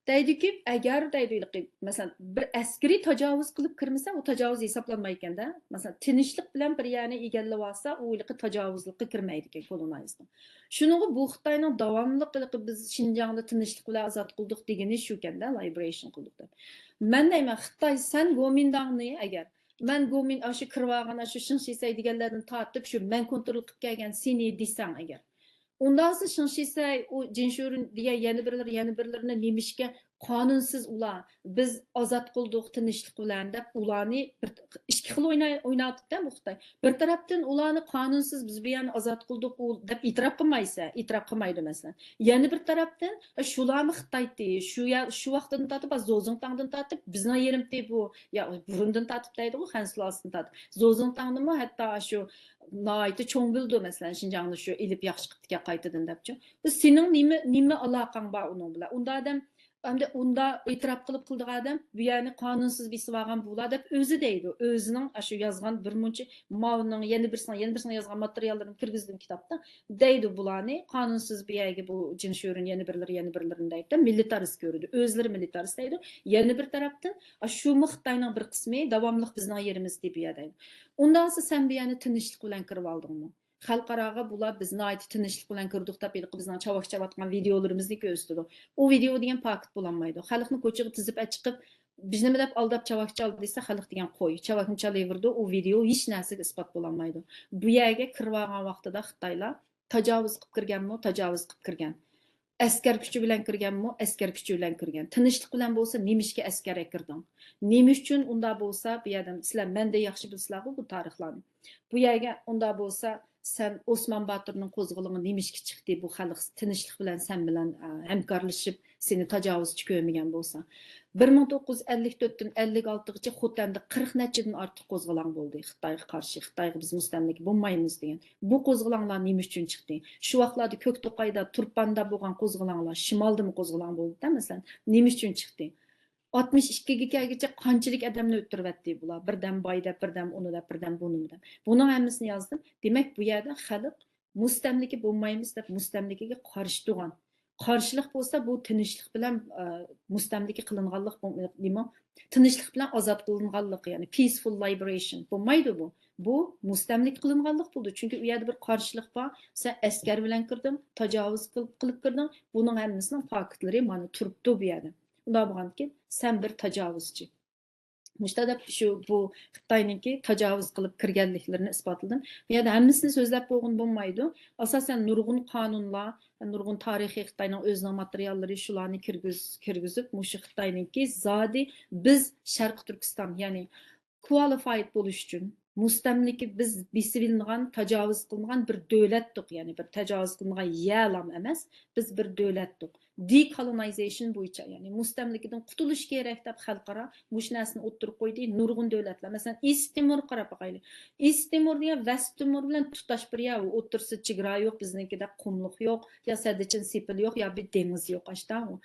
دەيدۇكى، ئەگەر دەيدۇ، ھېلىقى، مەسىلەن، بىر ئەسكىرىي تاجاۋۇز قىلىپ كىرمىسە، ئۇ تاجاۋۇز ھېسابلانمايدىكەن-دە. مەسىلەن، تىنچلىق بىلەن بىر يەرنى ئىگىلىۋالسا، ئۇ ھېلىقى تاجاۋۇزلۇققا كىرمەيدىكەن، كولونايزنىڭ. شۇنىڭغا بۇ خىتاينىڭ داۋاملىق ھېلىقى بىز شىنجاڭدا تىنچلىق بىلەن ئازاد قىلدۇق دېگىنى شۇكەن-دە، لىبېرېيشن قىلدۇق دەپ. مەن دەيمەن، خىتاي، سەن گومىنداڭنى ئەگەر، مەن گومىن-، ئاشۇ كىرىۋالغان ئاشۇ شېڭ شىسەي دېگەنلەردىن تارتىپ، شۇ مەن كونترول قىلىپ كەلگەن سېنى دېسەڭ ئەگەر، ئۇنداقسا شېڭ شىسەي، ئۇ جىن شۆرۈن دېگەن يەنە بىرلىرى، يەنە بىرلىرىنى نېمىشقا قانۇنسىز ئۇلار، بىز ئازاد قىلدۇق تىنچلىق بىلەن دەپ ئۇلارنى بىر، ئىككى خىل ئويناي-، ئويناۋاتىدۇ-دە بۇ خىتاي. بىر تەرەپتىن ئۇلارنى قانۇنسىز بىز بۇ يەرنى ئازاد قىلدۇق ئۇ دەپ ئېتىراپ قىلمايسە، ئېتىراپ قىلمايدۇ مەسىلەن. يەنە بىر تەرەپتىن، شۇلارمۇ خىتايتى، شۇ يەر، شۇ ۋاقىتتىن تارتىپ، زوزۇڭتاڭدىن تارتىپ، بىزنىڭ يېرىمتى بۇ، يا، بۇرۇندىن تارتىپ دەيدىغۇ، خەن سۇلالىسىدىن تارتىپ. زوزۇڭتاڭنىمۇ ھەتتا شۇ ناھايىتى چوڭ بىلىدۇ، مەسىلەن، شىنجاڭنى شۇ ئېلىپ ياخشى قىپتىكەن قايتىدىن دەپچۇ. بۇ سېنىڭ نېمە، نېمە ئالاقەڭ بار ئۇنىڭ بىلەن؟ ئۇندا ئادەم، ئەمدى ئۇندا ئېتىراپ قىلىپ قىلدىغان ئادەم، بۇ يەرنى قانۇنسىز بېسىۋالغان بۇلار دەپ ئۆزى دەيدۇ. ئۆزىنىڭ ئاشۇ يازغان بىر مۇنچە ماۋنىڭ، يەنە بىرسىنىڭ، يەنە بىرسىنىڭ يازغان ماتېرىياللىرىنى كىرگۈزدۈم كىتابتا. دەيدۇ بۇلارنى، قانۇنسىز بۇ يەرگە بۇ جىن شۆرۈن، يەنە بىرلىرى، يەنە بىرلىرىنى دەيدۇ. مىلىتارىست كۆرىدۇ. ئۆزلىرى مىلىتارىست دەيدۇ. يەنە بىر تەرەپتىن، ئا، شۇمۇ خىتاينىڭ بىر قىسمى داۋاملىق بىزنىڭ يېرىمىزدە بۇ يەر دەيدۇ. ئۇنداقسا سەن بۇ يەرنى تىنچلىق بىلەن كىرىۋالدىڭمۇ؟ خەلقئاراغا بۇلار بىز ناھايىتى تىنچلىق بىلەن كىردۇق دەپ، ھېلىقى بىزنىڭ چاۋاك چاۋاتقان ۋىدىيولىرىمىزنى كۆرسىتىدۇ. ئۇ ۋىدىيو دېگەن پاكىت بولالمايدۇ. خەلقنى كوچىغا تىزىپ ئەچىقىپ، بىز نېمە دەپ ئالداپ چاۋاك چالدى دېسە، خەلق دېگەن قوي. چاۋاكنى چالىۋېرىدۇ، ئۇ ۋىدىيو ھېچ نەرسىگە ئىسپات بولالمايدۇ. بۇ يەرگە كىرىۋالغان ۋاقتىدا خىتايلار تاجاۋۇز قىلىپ كىرگەنمۇ؟ تاجاۋۇز قىلىپ كىرگەن. ئەسكەر كۈچى بىلەن كىرگەنمۇ؟ ئەسكەر كۈچى بىلەن كىرگەن. تىنچلىق بىلەن بولسا، نېمىشقا ئەسكەر ئەكىردىڭ؟ نېمە ئۈچۈن ئۇنداق بولسا، بۇ يەردىن سىلەر مەندىن ياخشى بىلىسىلەرغۇ بۇ تارىخلارنى. بۇ يەرگە ئۇنداق بولسا، سەن ئوسمان باتۇرنىڭ قوزغىلىڭى نېمىشقا چىقتى؟ بۇ خەلق تىنچلىق بىلەن سەن بىلەن، ئە، ھەمكارلىشىپ، سېنى تاجاۋۇزچى كۆرمىگەن بولسا. بىر مىڭ توققۇز يۈز ئەللىك تۆتتىن ئەللىك ئالتىغىچە خوتەندە قىرىق نەچچىدىن ئارتۇق قوزغىلاڭ بولدى. خىتايغا قارشى، خىتايغا بىز مۇستەملىكە بولمايمىز دېگەن. بۇ قوزغىلاڭلار نېمە ئۈچۈن چىقتى؟ شۇ ۋاقىتلاردا كۆكتوقايدا، تۇرپاندا بولغان قوزغىلاڭلار، شىمالدىمۇ قوزغىلاڭ بولدى-دە، مەسىلەن، نېمە ئۈچۈن چىقتى؟ ئاتمىش ئىككىگە كەلگۈچە قانچىلىك ئادەمنى ئۆلتۈرۈۋەتتى بۇلار؟ بىردەم باي دەپ، بىردەم ئۇنى دەپ، بىردەم بۇنى دەپ. بۇنىڭ ھەممىسىنى يازدىم. دېمەك، بۇ يەردە خەلق مۇستەملىكە بولمايمىز دەپ، مۇستەملىكىگە قارشى تۇرغان. قارشىلىق بولسا، بۇ تىنچلىق بىلەن، ئە، مۇستەملىكە قىلىنغانلىق، بۇ نېمە؟ تىنچلىق بىلەن ئازاد قىلىنغانلىق، يەنى peaceful liberation بولمايدۇ بۇ. بۇ مۇستەملىكە قىلىنغانلىق بولىدۇ. چۈنكى ئۇ يەردە بىر قارشىلىق بار. سەن ئەسكەر بىلەن كىردىڭ، تاجاۋۇز قىلىپ، قىلىپ كىردىڭ. بۇنىڭ ھەممىسىنىڭ پاكىتلىرى مانا تۇرۇپتۇ بۇ يەردە. ئۇنداق بولغاندىكىن، سەن بىر تاجاۋۇزچى. مۇشۇنداق دەپ شۇ، بۇ خىتاينىڭكى تاجاۋۇز قىلىپ كىرگەنلىكلىرىنى ئىسپاتلىدىم. بۇ يەردە ھەممىسىنى سۆزلەپ بولغىلى بولمايدۇ. ئاساسەن نۇرغۇن قانۇنلار، نۇرغۇن تارىخىي خىتاينىڭ ئۆزىنىڭ ماتېرىياللىرى، شۇلارنى كىرگۈز-، كىرگۈزۈپ، مۇشۇ خىتاينىڭكى زادى بىز شەرقىي تۈركىستان، يەنى qualified بولۇش ئۈچۈن، مۇستەملىكە، بىز بېسىۋېلىنغان، تاجاۋۇز قىلىنغان بىر دۆلەتتۇق، يەنى بىر تاجاۋۇز قىلىنغان يەرلام ئەمەس، بىز بىر دۆلەتتۇق. Decolonization بويىچە، يەنى مۇستەملىكىدىن قۇتۇلۇش كېرەك دەپ خەلقئارا مۇشۇ نەرسىنى ئوتتۇرىغا قويدى. نۇرغۇن دۆلەتلەر، مەسىلەن، ئىس تىمۇر قاراپ باقايلى. ئىس تىمۇر دېگەن ۋەس تىمۇر بىلەن تۇتاش بىر يەر، ئۇ ئوتتۇرىسىدا چېگرا يوق، بىزنىڭكىدەك قۇملۇق يوق، يا سەددىچىن سېپىل يوق، يا بىر دېڭىز يوق، ئاشتا ئۇ.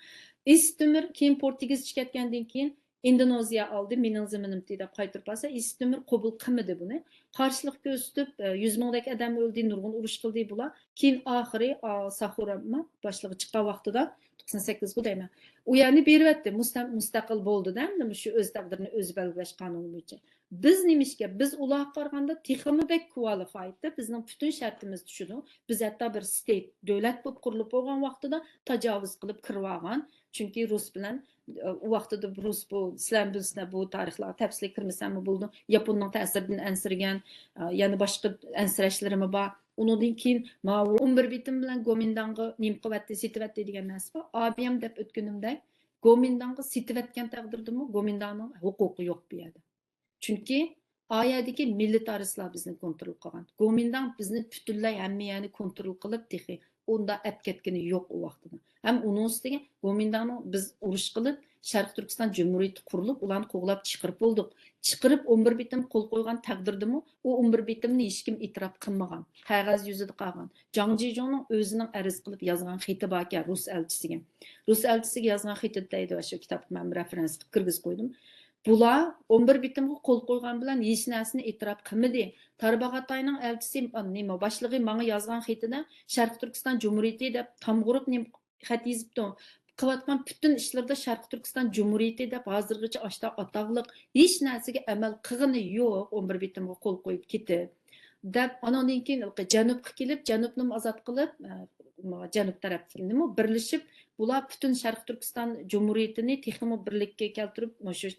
ئىس تىمۇر كېيىن پورتۇگىزچە كەتكەندىن كېيىن ئىندونېزىيە ئالدى، مېنىڭ زېمىنىمتى دەپ قايتۇرۇپ بارسا، ئىس تىمۇر قوبۇل قىلمىدى بۇنى. قارشىلىق كۆرسىتىپ، ئە، يۈز مىڭدەك ئادەم ئۆلدى، نۇرغۇن ئۇرۇش قىلدى بۇلار. كېيىن ئاخىرى، ئا، ساخۇرا باشلىقى چىققان ۋاقتىدا، توقسان سەككىزگۇ دەيمەن. ئۇ يەرنى بېرىۋەتتى، مۇستەم-، مۇستەقىل بولدى-دە، ئەمدى مۇشۇ ئۆز تەقدىرىنى ئۆزى بەلگىلەش قانۇنى بويىچە. بىز نېمىشقا؟ بىز ئۇلارغا قارىغاندا تېخىمۇ بەك qualified-دە، بىزنىڭ پۈتۈن شەرتىمىز شۇدۇ. بىز ھەتتا بىر state، دۆلەت بولۇپ قۇرۇلۇپ بولغان ۋاقتىدا تاجاۋۇز قىلىپ كىرىۋالغان. چۈنكى رۇس بىلەن، ئۇ ۋاقتىدا رۇس بۇ، سىلەر بىلسىلەر بۇ تارىخلارغا تەپسىلىي كىرمىسەممۇ بولىدۇ. ياپوننىڭ تەسىرىدىن ئەنسىرىگەن، يەنە باشقا ئەنسىرەشلىرىمۇ بار. ئۇنىڭدىن كېيىن ماۋۇ ئون بىر بىتىم بىلەن گومىنداڭغا نېمە قىلىۋەتتى، سېتىۋەتتى دېگەن نەرسە بار. ئابىيەم دەپ ئۆتكىنىمدەك، گومىنداڭغا سېتىۋەتكەن تەقدىردىمۇ گومىنداڭنىڭ ھوقۇقى يوق بۇ يەردە. چۈنكى ئا يەردىكى مىلىتارىستلار بىزنى كونترول قىلغان. گومىنداڭ بىزنى پۈتۈنلەي ھەممە يەرنى كونترول قىلىپ تېخى ئۇنداق ئەپ كەتكىنى يوق ئۇ ۋاقتىدا. ھەم ئۇنىڭ ئۈستىگە گومىنداڭنىڭ بىز ئۇرۇش قىلىپ، شەرقىي تۈركىستان جۇمھۇرىيىتى قۇرۇلۇپ، ئۇلارنى قوغلاپ چىقىرىپ بولدۇق. چىقىرىپ ئون بىر بېتىم قول قويغان تەقدىردىمۇ، ئۇ ئون بىر بېتىمنى ھېچكىم ئېتىراپ قىلمىغان. قەغەز يۈزىدە قالغان. جاڭ جىجۇڭنىڭ ئۆزىنىڭ ئەرز قىلىپ يازغان خېتى باركەن رۇس ئەلچىسىگە. رۇس ئەلچىسىگە يازغان خېتى دەيدۇ، شۇ كىتابقا مەن رېفېرېنس قىلىپ كىرگۈزۈپ قويدۇم. بۇلار ئون بىر بېتىمغا قول قويغان بىلەن ھېچ نەرسىنى ئېتىراپ قىلمىدى. تارباغاتاينىڭ ئەلچىسى، نېمە، باشلىقى ماڭا يازغان خېتىدە شەرقىي تۈركىستان جۇمھۇرىيىتى دەپ تامغۇرۇپ نېمە خەت يېزىپتۇ. قىلىۋاتقان پۈتۈن ئىشلىرىدا شەرقىي تۈركىستان جۇمھۇرىيىتى دەپ ھازىرغىچە ئاشتا ئاتاقلىق ھېچ نەرسىگە ئەمەل قىلغىنى يوق، ئون بىر بېتىمغا قول قويۇپ كېتىپ. دەپ، ئانىڭدىن كېيىن جەنۇبقا كېلىپ، جەنۇبنىمۇ ئازاد قىلىپ، ئە، جەنۇب تەرەپتىكىنىمۇ بىرلىشىپ، بۇلار پۈتۈن شەرقىي تۈركىستان جۇمھۇرىيىتىنى تېخىمۇ بىرلىككە كەلتۈرۈپ، مۇشۇ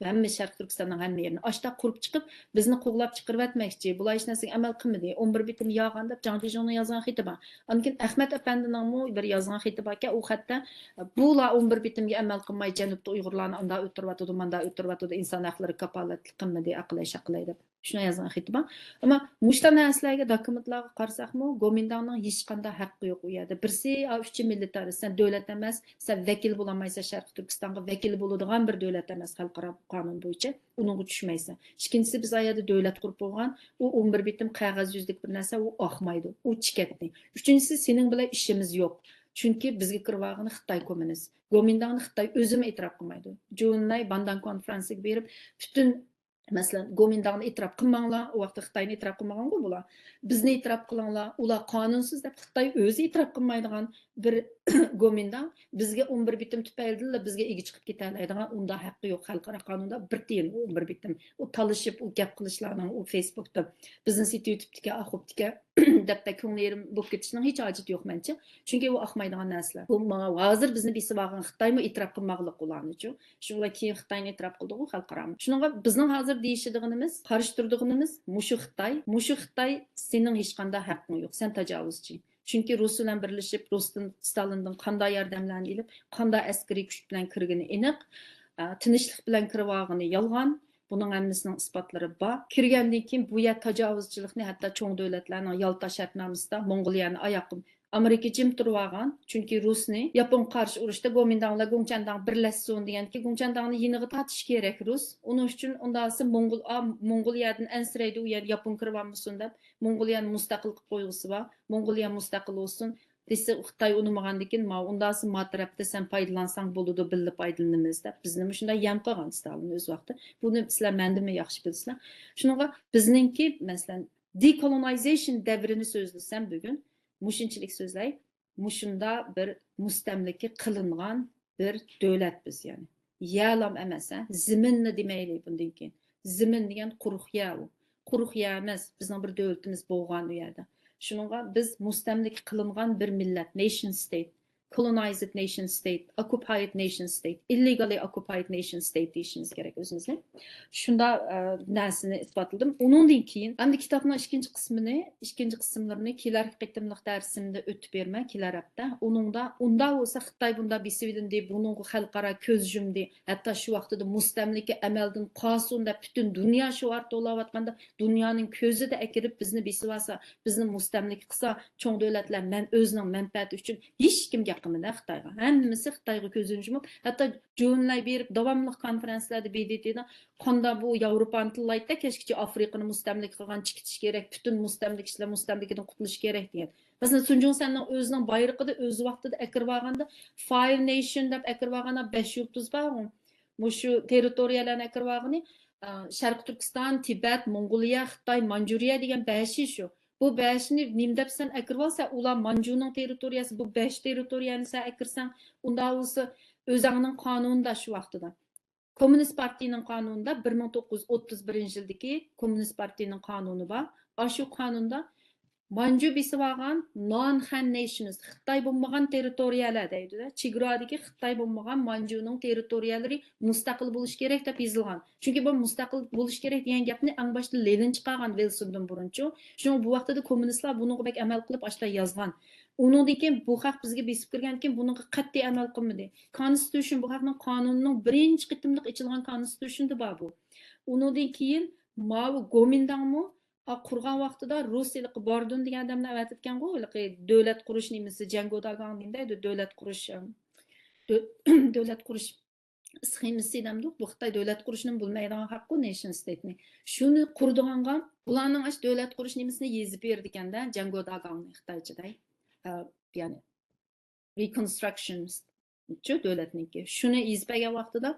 ھەممە شەرقىي تۈركىستاننىڭ ھەممە يېرىنى ئاشتا قۇرۇپ چىقىپ، بىزنى قوغلاپ چىقىرىۋەتمەكچى. بۇلار ھېچ نەرسىگە ئەمەل قىلمىدى. ئون بىر بېتىم يالغان دەپ جاڭ جىجۇڭنىڭ يازغان خېتى بار. ئاندىن كېيىن ئەخمەت ئەپەندىنىڭمۇ بىر يازغان خېتى باركەن. ئۇ خەتتە، بۇلار ئون بىر بېتىمگە ئەمەل قىلماي، جەنۇبتا ئۇيغۇرلارنى ئاندا ئۆلتۈرۈۋاتىدۇ، ماندا ئۆلتۈرۈۋاتىدۇ، ئىنسان ھەقلىرىگە كاپالەتلىك قىلمىدى، ئەقىلەي شەقىلەي دەپ. شۇنداق يازغان خېتى بار. ئەمما مۇشۇنداق نەرسىلەرگە، دوكۇمېنتلارغا قارىساقمۇ، گومىنداڭنىڭ ھېچقانداق ھەققى يوق ئۇ يەردە. بىرسى، ئا، ئۈچى مىلىتارىست، سەن دۆلەت ئەمەس، سەن ۋەكىل بولالمايسەن شەرقىي تۈركىستانغا، ۋەكىل بولىدىغان بىر دۆلەت ئەمەس خەلقئارا قانۇن بويىچە، ئۇنىڭغا چۈشمەيسەن. ئىككىنچىسى، بىز ئا يەردە دۆلەت قۇرۇپ بولغان، ئۇ ئون بىر بېتىم قەغەز يۈزلۈك بىر نەرسە، ئۇ ئاقمايدۇ، ئۇ چىكەتنى. ئۈچىنچىسى، سېنىڭ بىلەن ئىشىمىز يوق. چۈنكى بىزگە كىرىۋالغىنى خىتاي كوممۇنىست. گومىنداڭنى خىتاي ئۆزىمۇ ئېتىراپ قىلمايدۇ. جۇنەي باندا كونفرانسىغا بېرىپ، پۈتۈن مەسىلەن، گومىنداڭنى ئېتىراپ قىلماڭلار، ئۇ ۋاقىتتا خىتاينى ئېتىراپ قىلمىغانغۇ بۇلار. بىزنى ئېتىراپ قىلىڭلار، ئۇلار قانۇنسىز دەپ خىتاي ئۆزى ئېتىراپ قىلمايدىغان بىر گومىنداڭ بىزگە ئون بىر بېتىم تۈپەيلىدىنلا بىزگە ئىگە چىقىپ كېتەلەيدىغان ئۇنداق ھەققى يوق. خەلقئارا قانۇندا بىر تىيىن ئۇ ئون بىر بېتىم. ئۇ تالىشىپ، ئۇ گەپ قىلىشلارنىڭ، ئۇ فېيسبۇكتا بىزنى سېتىۋېتىپتىكەن، ئاقۇپتىكەن دەپ بەك كۆڭلى يېرىم بولۇپ كېتىشنىڭ ھېچ ھاجىتى يوق مەنچە. چۈنكى ئۇ ئاقمايدىغان نەرسىلەر. بۇ ماڭا ھازىر بىزنى بېسىۋالغان خىتايمۇ ئېتىراپ قىلماغلىق ئۇلارنىچۇ. شۇڭا كېيىن خىتاينى ئېتىراپ قىلدىغۇ خەلقئارامۇ. شۇنىڭغا بىزنىڭ ھازىر دېيىشىدىغىنىمىز، قارشى تۇرىدىغىنىمىز مۇشۇ خىتاي. مۇشۇ خىتاي سېنىڭ ھېچقانداق ھەققىڭ يوق، سەن تاجاۋۇزچى. چۈنكى رۇس بىلەن بىرلىشىپ، رۇستىن، ستالىندىن قانداق ياردەملەرنى ئېلىپ، قانداق ئەسكىرىي كۈچ بىلەن كىرگىنى ئېنىق. ئە، تىنچلىق بىلەن كىرىۋالغىنى يالغان. بۇنىڭ ھەممىسىنىڭ ئىسپاتلىرى بار. كىرگەندىن كېيىن بۇ يەر تاجاۋۇزچىلىقنى ھەتتا چوڭ دۆلەتلەرنىڭ يالتا شەرتنامىسىدا موڭغۇلىيەنى ئاياققا ئامېرىكا جىم تۇرۇۋالغان، چۈنكى رۇسنى ياپونغا قارشى ئۇرۇشتا گومىنداڭ بىلەن گۇڭچەنداڭ بىرلەشسۇن دېگەندىكىن، گۇڭچەنداڭنى يېنىغا تارتىش كېرەك رۇس. ئۇنىڭ ئۈچۈن ئۇنداقسا موڭغۇل، ئا، موڭغۇلىيەدىن ئەنسىرەيدۇ، ئۇ يەر ياپون كىرىۋالمىسۇن دەپ، موڭغۇلىيەنى مۇستەقىل قىلىپ قويغۇسى بار. موڭغۇلىيە مۇستەقىل بولسۇن دېسە، خىتاي ئۇنىمىغاندىكىن، ما ئۇنداقسا ما تەرەپتە سەن پايدىلانساڭ بولىدۇ، بىللە پايدىلىنىمىز دەپ، بىزنى مۇشۇنداق يەم قىلغان ستالىن ئۆز ۋاقتىدا. بۇنى سىلەر مەندىنمۇ ياخشى بىلىسىلەر. شۇنىڭغا بىزنىڭكى، مەسىلەن، دېكولونايزېيشن دەۋرىنى سۆزلىسەم بۈگۈن، مۇشۇنچىلىك سۆزلەي، مۇشۇنداق بىر مۇستەملىكە قىلىنغان بىر دۆلەت بىز، يەنى. يەرلام ئەمەس، ھە؟ زېمىننى دېمەيلى بۇندىن كېيىن. زېمىن دېگەن قۇرۇق يەر ئۇ. قۇرۇق يەر ئەمەس، بىزنىڭ بىر دۆلىتىمىز بولغان ئۇ يەردە. شۇنىڭغا بىز مۇستەملىكە قىلىنغان بىر مىللەت، نېيشن ستېيت، كولونايزد نېيشن ستېيت، ئوككۇپايد نېيشن ستېيت، ئىللېگاللى ئوككۇپايد نېيشن ستېيت دېيىشىمىز كېرەك ئۆزىمىزنى. شۇنداق، ئە، نەرسىنى ئىسپاتلىدىم. ئۇنىڭدىن كېيىن ئەمدى كىتابنىڭ ئىككىنچى قىسمىنى، ئىككىنچى قىسىملىرىنى كېلەركى قېتىملىق دەرسىمدە ئۆتۈپ بېرىمەن، كېلەر ھەپتە. ئۇنىڭدا، ئۇنداق بولسا خىتاي بۇنداق بېسىۋېلىندى، بۇنىڭغا خەلقئارا كۆز يۇمدى. ھەتتا شۇ ۋاقتىدا مۇستەملىكە ئەمەلدىن قالسۇن دەپ پۈتۈن دۇنيا شوئار توۋلاۋاتقاندا، دۇنيانىڭ كۆزىدە ئەكىرىپ بىزنى بېسىۋالسا، بىزنى مۇستەملىكە قىلسا، چوڭ دۆلەتلەر مەن ئۆزىنىڭ مەنپەئەتى ئۈچۈن ھېچكىم گەپ قىلمىدى خىتايغا. ھەممىسى خىتايغا كۆزىنى يۇمۇپ، ھەتتا جون لەي بېرىپ داۋاملىق كونفېرانسلاردا ب د ت نىڭ قاندا بۇ ياۋروپانى تىللايتتى، كەچكىچە ئافرىقىنى مۇستەملىكە قىلغان چىكىتىش كېرەك، پۈتۈن مۇستەملىكىچىلەر مۇستەملىكىدىن قۇتۇلۇش كېرەك دېگەن. مەسىلەن، سۇن جۇڭسەننىڭ ئۆزىنىڭ بايرىقىدا ئۆز ۋاقتىدا ئەكىرىۋالغاندا، فايىف نېيشن دەپ ئەكىرىۋالغان بەش يۇلتۇز بار. مۇشۇ تېررىتورىيەلەرنى ئەكىرىۋالغىنى، ئە، شەرقىي تۈركىستان، تىبەت، موڭغۇلىيە، خىتاي، مانجۇرىيە دېگەن بەشى شۇ. بۇ بەشنى نېمە دەپ سەن ئەكىرىۋالسا، ئۇلار مانجۇنىڭ تېررىتورىيەسى، بۇ بەش تېررىتورىيەنى سەن ئەكىرسەڭ، ئۇنداق بولسا ئۆزەڭنىڭ قانۇنىدا شۇ ۋاقتىدا. كوممۇنىست پارتىيىنىڭ قانۇنىدا، بىر مىڭ توققۇز يۈز ئوتتۇز بىرىنچى يىلدىكى كوممۇنىست پارتىيىنىڭ قانۇنى بار. ئاشۇ قانۇندا مانجۇ بېسىۋالغان نان خەن نېيشنز، خىتاي بولمىغان تېررىتورىيەلەر دەيدۇ-دە، چېگرادىكى خىتاي بولمىغان مانجۇنىڭ تېررىتورىيەلىرى مۇستەقىل بولۇشى كېرەك دەپ يېزىلغان. چۈنكى بۇ مۇستەقىل بولۇشى كېرەك دېگەن گەپنى ئەڭ باشتا لېنىن چىقارغان ۋىلسوندىن بۇرۇنچۇ. شۇڭا بۇ ۋاقتىدا كوممۇنىستلار بۇنىڭغا بەك ئەمەل قىلىپ ئاشۇنداق يازغان. ئۇنىڭدىن كېيىن بۇ خەق بىزگە بېسىپ كىرگەندىن كېيىن بۇنىڭغا قەتئىي ئەمەل قىلمىدى. كونستىتۇشن، بۇ خەقنىڭ قانۇنىنىڭ بىرىنچى قېتىملىق ئېچىلغان كونستىتۇشندا بار بۇ. ئۇنىڭدىن كېيىن ماۋۇ گومىنداڭمۇ، ئا، قۇرغان ۋاقتىدا رۇس ھېلىقى باردۇن دېگەن ئادەمنى ئەۋەتىپتىكەنغۇ، ھېلىقى دۆلەت قۇرۇش نېمىسى، جياڭگو داگاڭ نېمە دەيدۇ، دۆلەت قۇرۇش، ئەم، دۆ-، دۆلەت قۇرۇش سخېمىسى دەمدۇق، بۇ خىتاي دۆلەت قۇرۇشنى بىلمەيدىغان خەققۇ، نېيشن ستېيتنى. شۇنى قۇرىدىغانغا، بۇلارنىڭ ئاشۇ دۆلەت قۇرۇش نېمىسىنى يېزىپ بېرىدىكەندە، جياڭگو داگاڭنى خىتايچىدەي. ئە، يەنى، رىكونستراكشن چۇ دۆلەتنىڭكى. شۇنى يېزىپ بەرگەن ۋاقتىدا،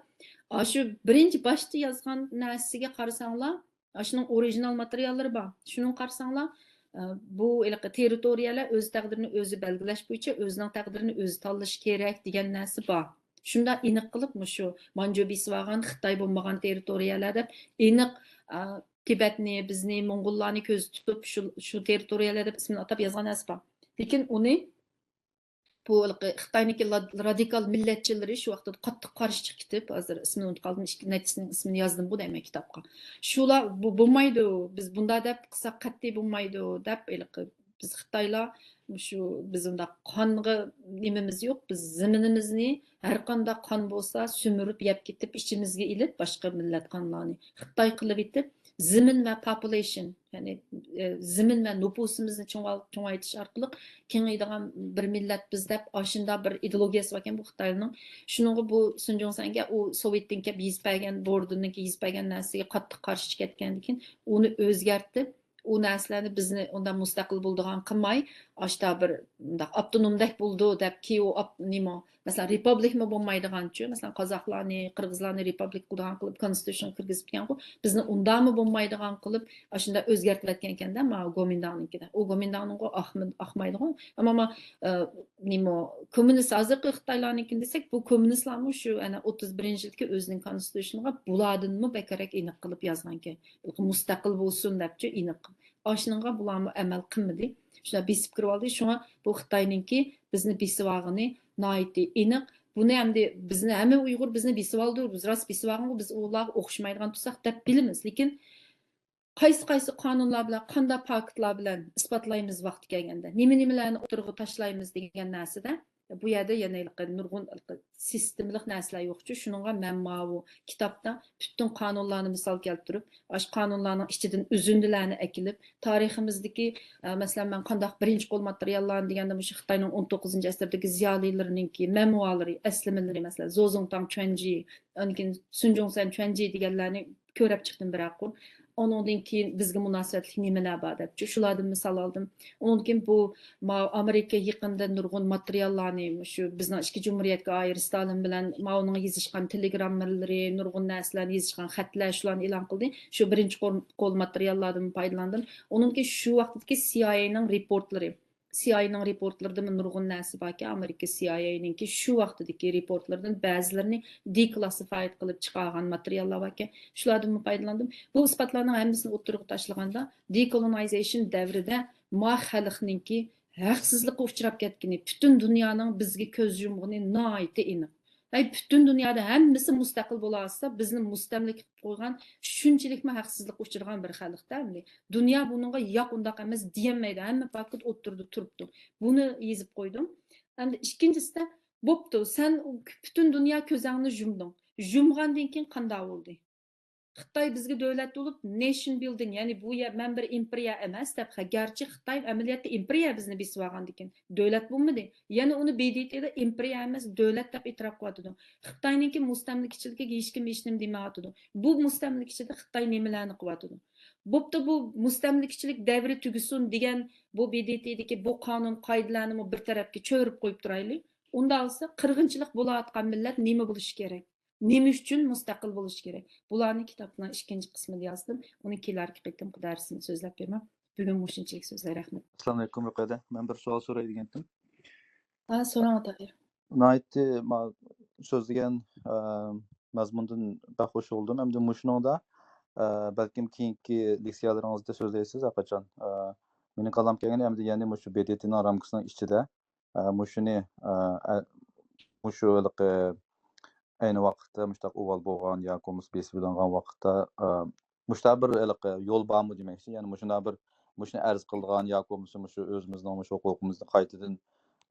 ئاشۇ بىرىنچى باشتا يازغان نەرسىگە قارىساڭلار، ئاشۇنىڭ ئورىگىنال ماتېرىياللىرى بار. شۇنىڭغا قارىساڭلار، ئە، بۇ ھېلىقى تېررىتورىيەلەر ئۆز تەقدىرىنى ئۆزى بەلگىلەش بويىچە ئۆزىنىڭ تەقدىرىنى ئۆزى تاللىشى كېرەك دېگەن نەرسە بار. شۇنداق ئېنىق قىلىپ، مۇشۇ مانجۇ بېسىۋالغان خىتاي بولمىغان تېررىتورىيەلەر دەپ ئېنىق، ئە، تىبەتنى، بىزنى، موڭغۇللارنى كۆزدە تۇتۇپ، شۇ، شۇ تېررىتورىيەلەر دەپ ئىسمىنى ئاتاپ يازغان نەرسە بار. لېكىن ئۇنى بۇ ھېلىقى خىتاينىڭكى لا-، رادىكال مىللەتچىلىرى شۇ ۋاقىتتا قاتتىق قارشى چىقىپ كېتىپ، ھازىر ئىسمىنى ئۇنتۇپ قالدىم، ئىككى نەچچىسىنىڭ ئىسمىنى يازدىمغۇ دەيمەن كىتابقا. شۇلار، بۇ بولمايدۇ، بىز بۇنداق دەپ قىلساق قەتئىي بولمايدۇ دەپ، ھېلىقى بىز خىتايلار مۇشۇ، بىز ئۇنداق قانغا نېمىمىز يوق، بىز زېمىنىمىزنى ھەر قانداق قان بولسا سۈمۈرۈپ يەپ كېتىپ، ئىچىمىزگە ئېلىپ، باشقا مىللەت قانلارنى خىتاي قىلىۋېتىپ، زېمىن ۋە پوپۇلېيشن، يەنى، ئە، زېمىن ۋە نوپۇسىمىزنى چوڭال-، چوڭايتىش ئارقىلىق كېڭىيىدىغان بىر مىللەت بىز دەپ، ئاشۇنداق بىر ئىدېئولوگىيەسى باركەن بۇ خىتاينىڭ. شۇنىڭغا بۇ سۇن جۇڭسەنگە ئۇ سوۋېتتىن كېلىپ يېزىپ بەرگەن، بوردىنىڭكى يېزىپ بەرگەن نەرسىگە قاتتىق قارشى چىقىپ كەتكەندىن كېيىن، ئۇنى ئۆزگەرتىپ، ئۇ نەرسىلەرنى بىزنى ئۇنداق مۇستەقىل بولىدىغان قىلماي، ئاشتا بىر مۇنداق ئاپتونومدەك بولىدۇ دەپ، كېيىن ئۇ ئاپ-، نېمە، مەسىلەن، رېپابلىكمۇ بولمايدىغانچۇ، مەسىلەن، قازاقلارنى، قىرغىزلارنى رېپابلىك قىلىدىغان قىلىپ، كونستىتۇشنغا كىرگۈزۈپتىكەنغۇ، بىزنى ئۇنداقمۇ بولمايدىغان قىلىپ، ئاشۇنداق ئۆزگەرتىۋەتكەنكەندە، ماۋۇ گومىنداڭنىڭكىدە. ئۇ گومىنداڭنىڭغۇ ئاقمىدى-، ئاقمايدىغۇ. ئەمما، ما-، ئە، نېمە، كوممۇنىست، ھازىرقى خىتايلارنىڭكىنى دېسەك، بۇ كوممۇنىستلارمۇ شۇ، ئەنە، ئوتتۇز بىرىنچى يىلدىكى ئۆزىنىڭ كونستىتۇشنىغا بۇلاردىنمۇ بەكرەك ئېنىق قىلىپ يازغانكەن. مۇستەقىل بولسۇن دەپچۇ ئېنىق. ئاشۇنىڭغا بۇلارمۇ ئەمەل قىلمىدى. شۇنداق بېسىپ كىرىۋالدى. شۇڭا بۇ خىتاينىڭكى بىزنى بېسىۋالغىنى ناھايىتى ئېنىق. بۇنى ئەمدى بىزنى ھەممە ئۇيغۇر بىزنى بېسىۋالدى، بىز راست بېسىۋالغانغۇ، بىز ئۇلارغا ئوخشىمايدىغان تۇرساق دەپ بىلىمىز. لېكىن قايسى، قايسى قانۇنلار بىلەن، قانداق پاكىتلار بىلەن ئىسپاتلايمىز ۋاقتى كەلگەندە، نېمە، نېمىلەرنى ئوتتۇرىغا تاشلايمىز دېگەن نەرسىدە بۇ يەردە يەنە ھېلىقى نۇرغۇن ھېلىقى سىستېمىلىق نەرسىلەر يوقچۇ. شۇنىڭغا مەن ماۋۇ كىتابتا پۈتۈن قانۇنلارنى مىسال كەلتۈرۈپ، ئاشۇ قانۇنلارنىڭ ئىچىدىن ئۈزۈندىلەرنى ئەكېلىپ، تارىخىمىزدىكى، ئە، مەسىلەن، مەن قانداق بىرىنچى قول ماتېرىياللارنى دېگەندە، مۇشۇ خىتاينىڭ ئون توققۇزىنچى ئەسىردىكى زىيالىيلىرىنىڭكى مېمۇئارلىرى، ئەسلىمىلىرى، مەسىلەن، زوزۇڭتاڭ چۈەنجى، ئاندىن كېيىن سۇنجۇڭسەن چۈەنجى دېگەنلەرنى كۆرۈپ چىقتىم بىرەر قۇر. ئۇنىڭدىن كېيىن بىزگە مۇناسىۋەتلىك نېمىلەر بار دەپچۇ، شۇلاردىن مىسال ئالدىم. ئۇنىڭدىن كېيىن بۇ ماۋۇ ئامېرىكا يېقىندا نۇرغۇن ماتېرىياللارنى، مۇشۇ بىزنىڭ ئىككى جۇمھۇرىيەتكە ئايرى ستالىن بىلەن ماۋۇنىڭ يېزىشقان تېلېگراممىلىرى، نۇرغۇن نەرسىلەرنى يېزىشقان خەتلەر، شۇلارنى ئېلان قىلدى. شۇ بىرىنچى قول، قول ماتېرىياللاردىن پايدىلاندىم. ئۇنىڭدىن كېيىن شۇ ۋاقىتتىكى سىئايئېينىڭ رېپورتلىرى، سىئايئېينىڭ رېپورتلىرىدىمۇ نۇرغۇن نەرسە باركەن، ئامېرىكا سىئايئېينىڭكى شۇ ۋاقتىدىكى رېپورتلىرىدىن بەزىلىرىنى دېكلاسسىفايد قىلىپ چىقارغان ماتېرىياللار باركەن، شۇلاردىنمۇ پايدىلاندىم. بۇ ئىسپاتلارنىڭ ھەممىسىنى ئوتتۇرىغا تاشلىغاندا، دېكولونايزېيشن دەۋرىدە ما خەلقنىڭكى ھەقسىزلىققا ئۇچراپ كەتكىنى، پۈتۈن دۇنيانىڭ بىزگە كۆز يۇمغىنى ناھايىتى ئېنىق. ھەي، پۈتۈن دۇنيادا ھەممىسى مۇستەقىل بولالىسا، بىزنى مۇستەملىكە قىلىپ قويغان شۇنچىلىكمۇ ھەقسىزلىققا ئۇچرىغان بىر خەلقتە، ئەمدى دۇنيا بۇنىڭغا ياق، ئۇنداق ئەمەس دېيەلمەيدۇ. ھەممە پاكىت ئوتتۇرىدا تۇرۇپتۇ. بۇنى يېزىپ قويدۇم. ئەمدى ئىككىنچىسىدە، بوپتۇ، سەن پۈتۈن دۇنيا كۆزۈڭنى يۇمدۇڭ. يۇمغاندىن كېيىن قانداق بولدى؟ خىتاي بىزگە دۆلەت بولۇپ، نېشن بىلدىڭ، يەنى بۇ يەر، مەن بىر ئىمپېرىيە ئەمەس دەپ، گەرچە خىتاي ئەمەلىيەتتە ئىمپېرىيە بىزنى بېسىۋالغاندىكىن، دۆلەت بولمىدى. يەنە ئۇنى ب د ت دا ئىمپېرىيە ئەمەس، دۆلەت دەپ ئېتىراپ قىلىۋاتىدۇ. خىتاينىڭكى مۇستەملىكىچىلىكىگە ھېچكىم ھېچنېمە دېمەيۋاتىدۇ. بۇ مۇستەملىكىچىلىكتە خىتاي نېمىلەرنى قىلىۋاتىدۇ؟ بوپتۇ، بۇ مۇستەملىكىچىلىك دەۋرى تۈگىسۇن دېگەن بۇ ب د ت دىكى بۇ قانۇن قائىدىلەرنىمۇ بىر تەرەپكە چۆرۈپ قويۇپ تۇرايلى. ئۇنداق بولسا، قىرغىنچىلىق بولۇۋاتقان مىللەت نېمە بولۇشى كېرەك؟ نېمە ئۈچۈن مۇستەقىل بولۇش كېرەك؟ بۇلارنى كىتابنىڭ ئىككىنچى قىسمىدا يازدىم. ئۇنى كېلەركى قېتىمقى دەرسىمدە سۆزلەپ بېرىمەن. بۈگۈن مۇشۇنچىلىك سۆزلەي، رەھمەت. ئەسسالامۇئەلەيكۇم، رۇقەيدە. مەن بىر سوئال سوراي دېگەنتىم. ھە، سوراڭ، تاھىر. ناھايىتى ما-، سۆزلىگەن، ئە، مەزمۇندىن بەك خۇش بولدۇم. ئەمدى مۇشۇنىڭدا، ئە، بەلكىم كېيىنكى لېكسىيەلىرىڭىزدە سۆزلەيسىز ھەرقاچان. ئە، مېنىڭ كاللام كەلگىنى ئەمدى يەنى مۇشۇ ب د ت نىڭ رامكىسىنىڭ ئىچىدە، ئە، مۇشۇنى، ئە، ئە، مۇشۇ ھېلىقى ئەينى ۋاقىتتا مۇشۇنداق ئۇۋال بولغان ياكى بولمىسا بېسىۋېلىنغان ۋاقىتتا، ئە، مۇشۇنداق بىر ھېلىقى يول بارمۇ دېمەكچى؟ يەنى مۇشۇنداق بىر، مۇشۇنى ئەرز قىلىدىغان ياكى بولمىسا مۇشۇ ئۆزىمىزنىڭ مۇشۇ ھوقۇقىمىزنى قايتىدىن،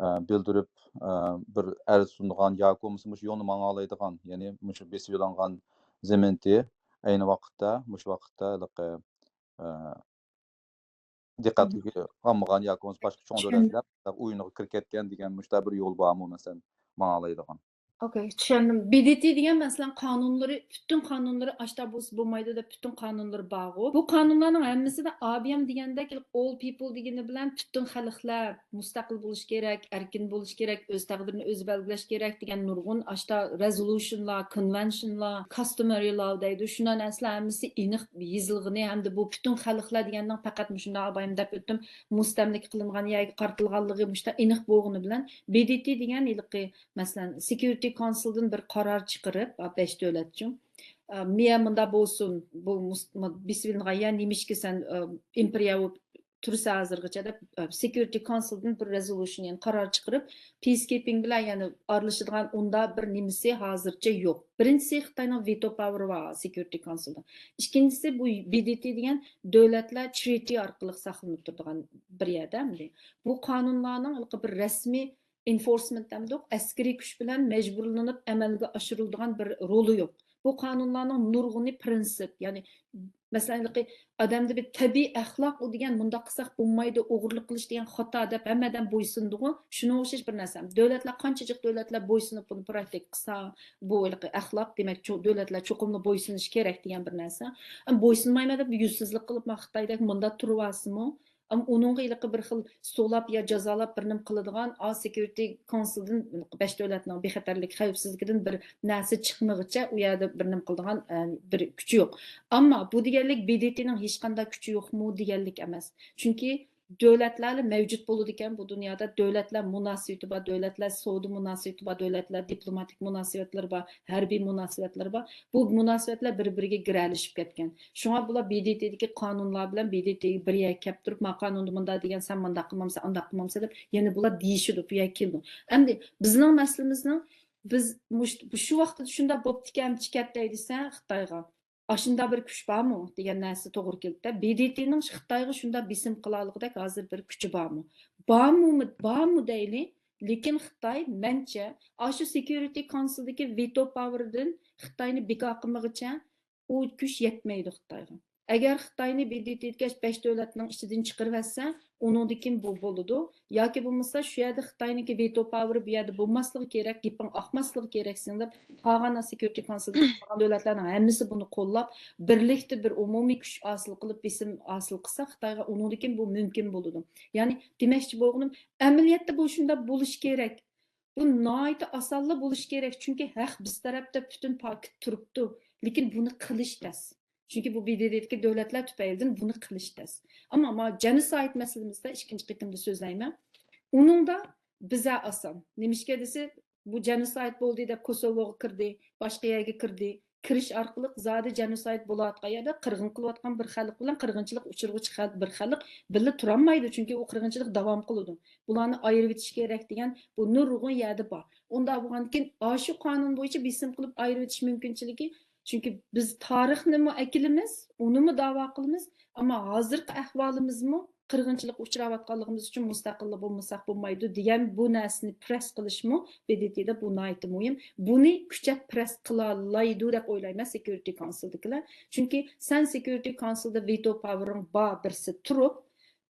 ئە، بىلدۈرۈپ، ئە، بىر ئەرز سۇنىدىغان ياكى بولمىسا مۇشۇ يولنى ماڭالايدىغان، يەنى مۇشۇ بېسىۋېلىنغان زېمىنتى ئەينى ۋاقىتتا، مۇشۇ ۋاقىتتا ھېلىقى، ئە، دىققەتكە ئالمىغان ياكى بولمىسا باشقا چوڭ دۆلەتلەر ئويۇنغا كىرىپ كەتكەن دېگەن مۇشۇنداق بىر يول بارمۇ، مەسىلەن، ماڭالايدىغان؟ ئوكەي، چۈشەندىم. ب د ت دېگەن، مەسىلەن، قانۇنلىرى، پۈتۈن قانۇنلىرى ئاشتا بولسا بولمايدۇ دەپ پۈتۈن قانۇنلىرى بارغۇ. بۇ قانۇنلارنىڭ ھەممىسىدە ئا ب م دېگەندەك، ئول پىپل دېگىنى بىلەن پۈتۈن خەلقلەر مۇستەقىل بولۇش كېرەك، ئەركىن بولۇش كېرەك، ئۆز تەقدىرىنى ئۆزى بەلگىلەش كېرەك دېگەن نۇرغۇن ئاشتا رېزولۇشنلار، كونۋېنشنلار، كاستومېرى لاۋ دەيدۇ. شۇنداق نەرسىلەر ھەممىسى ئېنىق يېزىلغىنى ھەمدە بۇ پۈتۈن خەلقلەر دېگەننىڭ پەقەت مۇشۇنداق ئا ب م دەپ ئۆتتۈم، مۇستەملىكە قىلىنغان يەرگە قارىتىلغانلىقى مۇشۇنداق ئېنىق بولغىنى بىلەن، ب د ت دېگەن ھېلىقى، مەسىلەن، سېكيۇرىتى كونسىلدىن بىر قارار چىقىرىپ، بەش دۆلەتچۇ، ئە، مىيە مۇنداق بولسۇن، بۇ مۇس-، مۇ-، بېسىۋېلىنغان يەر نېمىشقا سەن، ئە، ئىمپېرىيە بولۇپ تۇرسا ھازىرغىچە دەپ، ئە، سېكيۇرىتى كونسىلدىن بىر رېزولۇشن، يەنى قارار چىقىرىپ، پىسكىپىڭ بىلەن يەنە ئارىلىشىدىغان ئۇنداق بىر نېمىسى ھازىرچە يوق. بىرىنچىسى، خىتاينىڭ ۋېتو پاۋېرى بار سېكيۇرىتى كونسىلدا. ئىككىنچىسى، بۇ ب د ت دېگەن دۆلەتلەر ترىتى ئارقىلىق ساقلىنىپ تۇرىدىغان بىر يەردە ئەمدى. بۇ قانۇنلارنىڭ ھېلىقى بىر رەسمىي ئېنفورسمېنت دەمدۇق، ئەسكىرىي كۈچ بىلەن مەجبۇرلىنىپ ئەمەلگە ئاشۇرۇلىدىغان بىر رولى يوق. بۇ قانۇنلارنىڭ نۇرغۇنى پىرىنسىپ، يەنى، مەسىلەن، ھېلىقى ئادەمدە بىر تەبىئىي ئەخلاق ئۇ دېگەن، مۇنداق قىلساق بولمايدۇ، ئوغرىلىق قىلىش دېگەن خاتا دەپ ھەممە ئادەم بويسۇنىدىغۇ، شۇنىڭغا ئوخشاش بىر نەرسە. دۆلەتلەر، قانچە جىق دۆلەتلەر بويسۇنۇپ بۇنى پراكتىك قىلسا، بۇ ھېلىقى ئەخلاق، دېمەك، چوڭ دۆلەتلەر چوقۇملا بويسۇنۇشى كېرەك دېگەن بىر نەرسە. ئەمما بويسۇنمايمەن دەپ يۈزسىزلىك قىلىپ، مانا خىتايدەك مۇنداق تۇرۇۋالسىمۇ، ئەمما ئۇنىڭغا ھېلىقى بىر خىل سولاپ يا جازالاپ بىر نېمە قىلىدىغان، ئا، سېكيۇرىتى كونسىلدىن، بەش دۆلەتنىڭ بىخەتەرلىك خەۋپسىزلىكىدىن بىر نەرسە چىقمىغىچە ئۇ يەردە بىر نېمە قىلىدىغان، ئە، بىر كۈچى يوق. ئەمما بۇ دېگەنلىك ب د ت نىڭ ھېچقانداق كۈچى يوقمۇ دېگەنلىك ئەمەس. چۈنكى دۆلەتلەرلا مەۋجۇت بولىدىكەن بۇ دۇنيادا، دۆلەتلەر مۇناسىۋىتى بار، دۆلەتلەر سودا مۇناسىۋىتى بار، دۆلەتلەر دىپلوماتىك مۇناسىۋەتلىرى بار، ھەربىي مۇناسىۋەتلىرى بار. بۇ مۇناسىۋەتلەر بىر-بىرىگە گىرەلىشىپ كەتكەن. شۇڭا بۇلار ب د ت دىكى قانۇنلار بىلەن ب د ت گە بىر يەرگە كەپ تۇرۇپ، ما قانۇندا مۇنداق دېگەن، سەن مۇنداق قىلمامسەن، ئانداق قىلمامسەن دەپ، يەنە بۇلار دېيىشىدۇ، بۇ يەرگە كېلىدۇ. ئەمدى بىزنىڭ مەسىلىمىزنىڭ، بىز مۇش-، شۇ ۋاقىتتا شۇنداق بوپتىكەن، چىكەتتەي دېسە خىتايغا، ئاشۇنداق بىر كۈچ بارمۇ دېگەن نەرسە توغرا كېلىدىدە. ب د ت نىڭ خىتايغا شۇنداق بېسىم قىلالىغۇدەك ھازىر بىر كۈچى بارمۇ؟ بارمۇ، بارمۇ دەيلى؟ لېكىن خىتاي، مەنچە، ئاشۇ سېكيۇرىتى كونسىلدىكى ۋېتو پاۋېردىن خىتاينى بىكار قىلمىغىچە ئۇ كۈچ يەتمەيدۇ خىتايغا. ئەگەر خىتاينى ب د ت دېگەن بەش دۆلەتنىڭ ئىچىدىن چىقىرىۋەتسە، ئۇنىڭدىن كېيىن بۇ بولىدۇ. ياكى بولمىسا شۇ يەردە خىتاينىڭكى ۋېتو پاۋېرى بۇ يەردە بولماسلىقى كېرەك، گېپىڭ ئاقماسلىقى كېرەك سېنىڭ دەپ، قالغان سېكيۇرىتى كونسىلدىكى قالغان دۆلەتلەرنىڭ ھەممىسى بۇنى قوللاپ، بىرلىكتە بىر ئومۇمىي كۈچ ھاسىل قىلىپ، بېسىم ھاسىل قىلسا خىتايغا، ئۇنىڭدىن كېيىن بۇ مۇمكىن بولىدۇ. يەنى دېمەكچى بولغىنىم، ئەمەلىيەتتە بۇ شۇنداق بولۇشى كېرەك. بۇ ناھايىتى ئاسانلا بولۇشى كېرەك، چۈنكى ھەق بىز تەرەپتە پۈتۈن پاكىت تۇرۇپتۇ. لېكىن بۇنى قىلىش تەس. چۈنكى بۇ ب د ت دىكى دۆلەتلەر تۈپەيلىدىن بۇنى قىلىش تەس. ئەمما ما جېنوسايد مەسىلىمىزدە ئىككىنچى قېتىمدا سۆزلەيمەن. ئۇنىڭدا بىزە ئاسان. نېمىشقا دېسە، بۇ جېنوسايد بولدى دەپ كوسوۋوغا كىردى، باشقا يەرگە كىردى. كىرىش ئارقىلىق زادى جېنوسايد بولۇۋاتقان يەردە قىرغىن قىلىۋاتقان بىر خەلق بىلەن قىرغىنچىلىق ئۇچرىغۇچى خەل-، بىر خەلق بىللە تۇرالمايدۇ، چۈنكى ئۇ قىرغىنچىلىق داۋام قىلىدۇ. بۇلارنى ئايرىۋېتىش كېرەك دېگەن بۇ نۇرغۇن يەردە بار. ئۇنداق بولغاندىكىن ئاشۇ قانۇن بويىچە بېسىم قىلىپ ئايرىۋېتىش مۇمكىنچىلىكى، چۈنكى بىز تارىخنىمۇ ئەكېلىمىز، ئۇنىمۇ داۋا قىلىمىز، ئەمما ھازىرقى ئەھۋالىمىزمۇ قىرغىنچىلىققا ئۇچراۋاتقانلىقىمىز ئۈچۈن مۇستەقىللا بولمىساق بولمايدۇ دېگەن بۇ نەرسىنى پرېس قىلىشمۇ ب د ت دا بۇ ناھايىتى مۇھىم. بۇنى كۈچەپ پرېس قىلالايدۇ دەپ ئويلايمەن سېكيۇرىتى كونسىلدىكىلەر. چۈنكى سەن سېكيۇرىتى كونسىلدا ۋېتو پاۋېرىڭ بار بىرسى تۇرۇپ،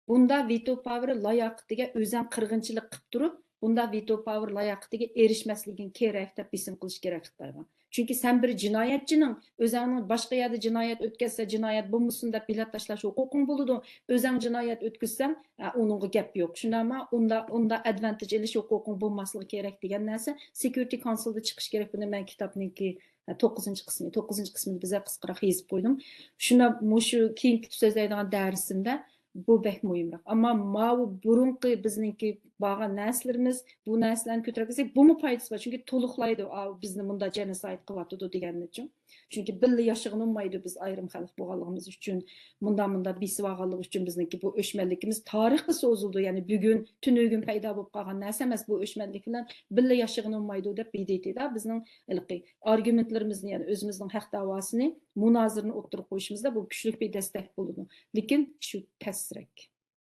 بۇندا ۋېتو پاۋېرى لاياقىتىگە ئۆزەڭ قىرغىنچىلىق قىپ تۇرۇپ، بۇندا ۋېتو پاۋېرى لاياقىتىگە ئېرىشمەسلىكىڭ كېرەك دەپ بېسىم قىلىش كېرەك خىتايغا. چۈنكى سەن بىر جىنايەتچىنىڭ ئۆزەڭنىڭ باشقا يەردە جىنايەت ئۆتكەزسە، جىنايەت بولمىسۇن دەپ بېلەت تاشلاش ھوقۇقۇڭ بولىدۇ. ئۆزەڭ جىنايەت ئۆتكۈزسەڭ، ئە، ئۇنىڭغا گەپ يوق. شۇنداقمۇ؟ ئۇندا، ئۇندا ئەدۋانتېج ئېلىش ھوقۇقۇڭ بولماسلىقى كېرەك دېگەن نەرسە سېكيۇرىتى كونسىلدا چىقىشى كېرەك. بۇنى مەن كىتابنىڭكى، ئە، توققۇزىنچى قىسمى، توققۇزىنچى قىسمىنى بىزە قىسقىراق يېزىپ قويدۇم. شۇنداق مۇشۇ كېيىنكى سۆزلەيدىغان دەرسىمدە بۇ بەك مۇھىمراق. ئەمما ماۋۇ بۇرۇنقى بىزنىڭكى بارغان نەرسىلىرىمىز، بۇ نەرسىلەرنى كۆتۈرۈپ كەلسەك، بۇمۇ پايدىسى بار. چۈنكى تولۇقلايدۇ، ئا، بىزنى مۇندا جېنوسايد قىلىۋاتىدۇ دېگەننىچۇ. چۈنكى بىللە ياشىغىلى بولمايدۇ، بىز ئايرىم خەلق بولغانلىقىمىز ئۈچۈن، مۇندا، مۇندا بېسىۋالغانلىقى ئۈچۈن بىزنىڭكى بۇ ئۆچمەنلىكىمىز تارىخقا سوزۇلىدۇ. يەنى بۈگۈن، تۈنۈگۈن پەيدا بولۇپ قالغان نەرسە ئەمەس، بۇ ئۆچمەنلىك بىلەن بىللە ياشىغىلى بولمايدۇ دەپ ب د ت دا بىزنىڭ ھېلىقى ئارگۇمېنتلىرىمىزنى، يەنى ئۆزىمىزنىڭ ھەق دەۋاسىنى، مۇنازىرىنى ئوتتۇرىغا قويۇشىمىزدا بۇ كۈچلۈك بىر دەستەك بولىدۇ. لېكىن شۇ تەسرەك.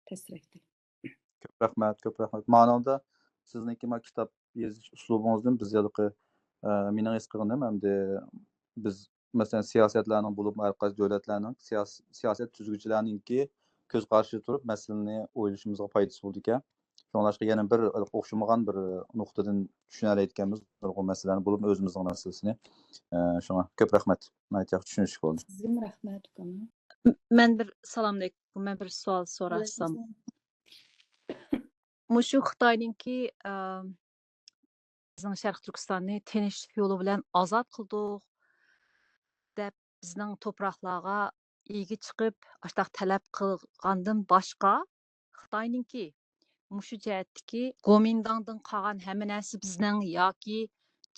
تەسرەكتە. كۆپ رەھمەت، كۆپ رەھمەت. مانىڭدا سىزنىڭكى ما كىتاب يېزىش ئۇسلۇبىڭىزدىن بىز ھېلىقى، ئە، مېنىڭ ھېس قىلغىنىم، ئەمدى بىز، مەسىلەن، سىياسەتلەرنىڭ بولۇپ، ھەر قايسى دۆلەتلەرنىڭ سىياس-، سىياسەت تۈزگۈچىلەرنىڭكى كۆز قارىشىدا تۇرۇپ مەسىلىنى ئويلىشىمىزغا پايدىسى بولىدىكەن. شۇڭلاشقا يەنە بىر ئوخشىمىغان بىر نۇقتىدىن چۈشىنەلەيدىكەنمىز نۇرغۇن مەسىلىلەرنى، بولۇپمۇ ئۆزىمىزنىڭ مەسىلىسىنى. ئە، شۇڭا كۆپ رەھمەت. ناھايىتى ياخشى چۈشىنىشلىك بولدى. سىزگىمۇ رەھمەت، ئۇكام. م-، مەن بىر، سالام ئەلەيكۇم، مەن بىر سوئال سوراشسام. مۇشۇ خىتاينىڭكى، ئە، بىزنىڭ شەرقىي تۈركىستاننى تىنچلىق يولى بىلەن ئازاد قىلدۇق دەپ بىزنىڭ توپراقلارغا ئىگە چىقىپ، ئاشتاق تەلەپ قىلغاندىن باشقا، خىتاينىڭكى مۇشۇ جەھەتتىكى گومىنداڭدىن قالغان ھەممە نەرسە بىزنىڭ ياكى